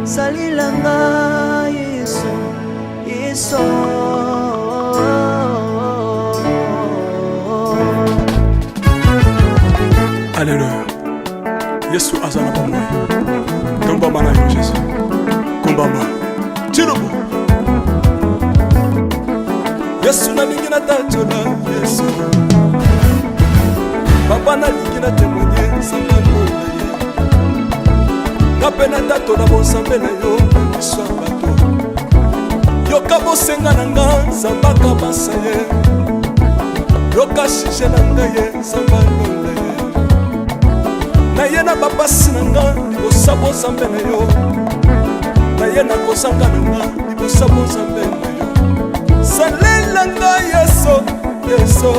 Salela nga Yesu Yesu Alléluia. Yesu aza na bomoi. Tombama na yo Jésus. Kombama. Tilobo. Yesu nalingi natatola Yesu. Papa nalingi na témoigner nzambe alola ye. Nga mpe natatola bonzambe na yo na miso ya bato. Yoka bosenga na nga nzambe akabasa ye. Yoka sujet na ngai ye nzambe alola ye. Naye na bapasi na nga libosa bonzambe na yo. Naye na kozanga na nga libosa bonzambe na yo. Salela nga Yesu, Yesu.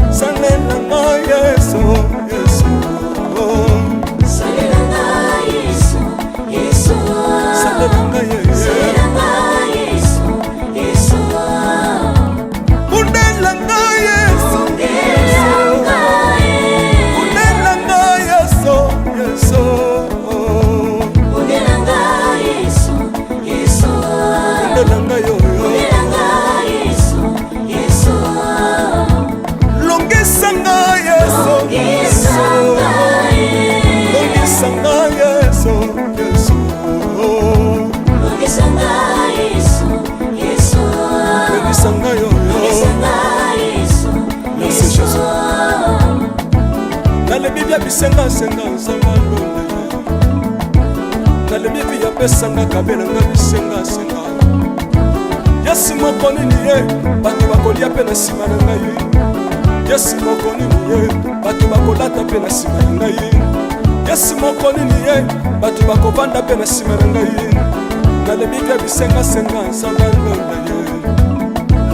Salela nga Yesu, Yesu. Salela nga Yesu, Yesu. Salela nga Yesu. Salela nga Yesu, Yesu. Bundela nga Yesu. Bundela nga Yesu. Bundela nga Yesu, Yesu. Bundela nga Yesu, Yesu. Bundela nga yo, yo. Bundela nga Yesu, Yesu. Longisa nga Yesu. Longisa nga Yesu. Longisa nga Yesu, Yesu. Longisa nga Yesu, Yesu. Longisa nga yo, yo. Longisa nga Yesu, Merci Yesu. Jésus. Nalebi bia bisengasenga nzambe alola ye. Nalebi bi apesanga kabelanga bisengasenga. Yesu moko nini ye bato bakolia mpe na nsima na ngai. Yesu moko nini ye bato bakolata mpe na nsima na ngai. Yesu moko nini ye bato bakovanda mpe na nsima na ngai. Nalebi bia bisengasenga nzambe alola ye.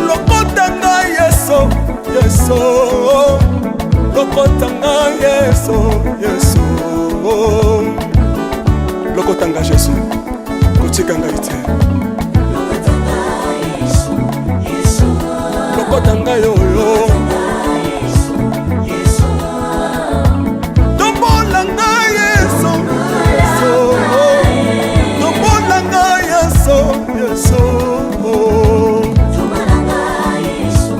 Lokota ngai Yesu, Yesu. Lokota ngai Yesu, Yesu. Lokota ngai Jésus, kotika ngai te. Yesu, Yesu. Lokota ngai oyo. Yesu. Tombola ngai Yesu, Yesu. Tombola ngai Yesu, Yesu. Tombola nga Yesu,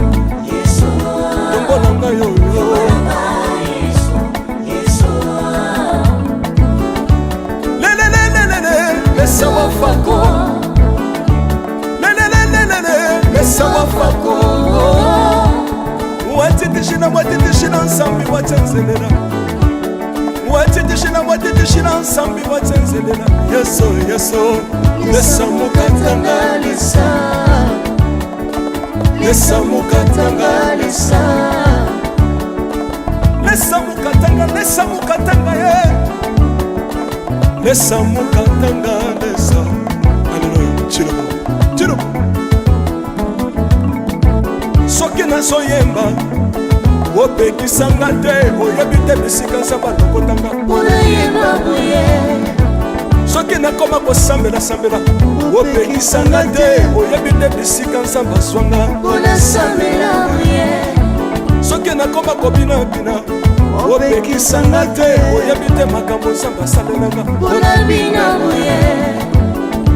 Yesu. Tombola ngai oyo. Tombola nga Yesu, Yesu. Lelelelelele, lesa wafako. Lelelelelele, lesa wafako. Watitishina, watitishina nsambi watsenzelela. Watitishina, watitishina nsambi watsenzelela. Yesu, Yesu, lesa mukatanga lesa. Lesa mukatanga lesa. Lesa mukatanga, lesa mukatanga ye. Lesa mukatanga lesa. Alléluia. Tshilombo, Tshilombo. Soki nazoyemba opekisanga te oyebi te bisika nzambe alokotanga Unayemba boye. Soki nakoma kosambela-sambela opekisanga te oyebi te bisika nzambe azwanga Unasambela boye. Soki nakoma kobinabina opekisanga te oyebi te makambo nzambe asalelanga Unabina boye.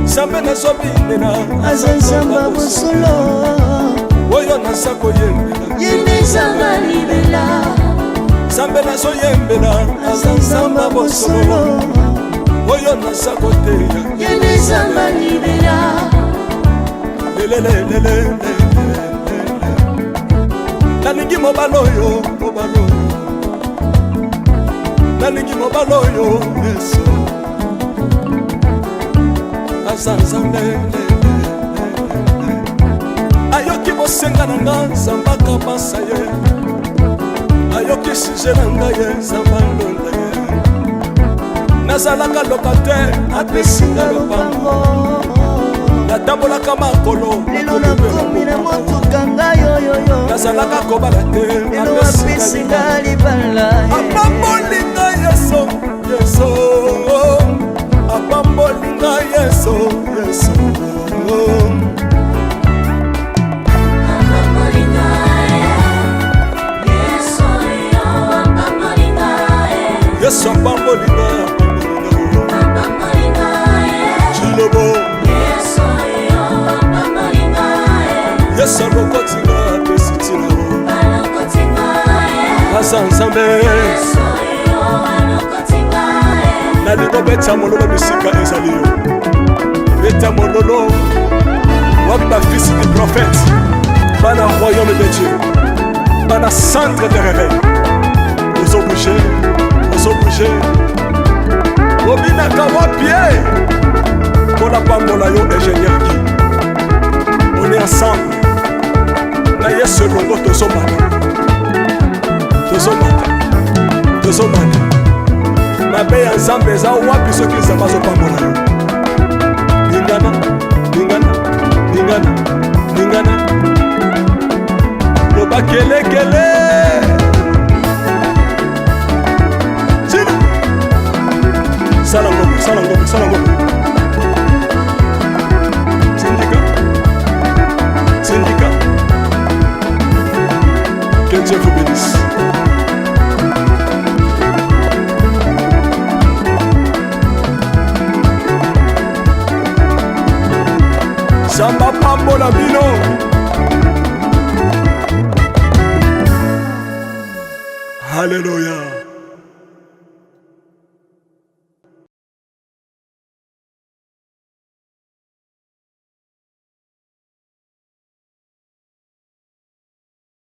Nzambe nazobinela Aza Nzambe ya bosolo. Oyo naza koyembela Ye nde Nzambe ya libela. Nzambe nazoyembela aza Nzambe ya bosolo oyo naza koteya Ye nde Nzambe ya libela. Lelelelelele nalingi mobali oyo mobali oyo nalingi mobali oyo Yesu aza Nzambe ayoki bosenga na nga nzambe akabasa ye ayoki sujet na ngai ye nzambe alola ye nazalaka locataire apesi nga lopango. Natambolaka makolo, lelo nakomi na motuka ngai yoyoyo. Nazalaka kobala te, lelo apesi nga libala. Apamboli ngai Yesu, Yesu apamboli ngai, Yesu, Yesu. Yesu apamboli ngai, apamboli ngai. Chilobo Yesu alokoti ngai, apesi ntina aza Nzambe. Nalingo beta mololo bisika ezali yo, beta mololo. Wapi bafils du prophète, bana royaume de Dieu, bana centre de réveil? Ozobouge, ozobouge, obinaka wapi ye? Mpona pambola yo, ingénieur Guy. On est ensemble na Yesu elongo, tozomata, tozomata, tozomata. Mabe ya Nzambe eza wapi soki Nzambe azopambola yo? Lingana, lingana, lingana, lingana, loba kelekele. Tina sala ngombe, sala ngombe, sala ngombe. Tindika, tindika. Que Dieu vous bénisse. Nzambe apambola bino. Halleluya.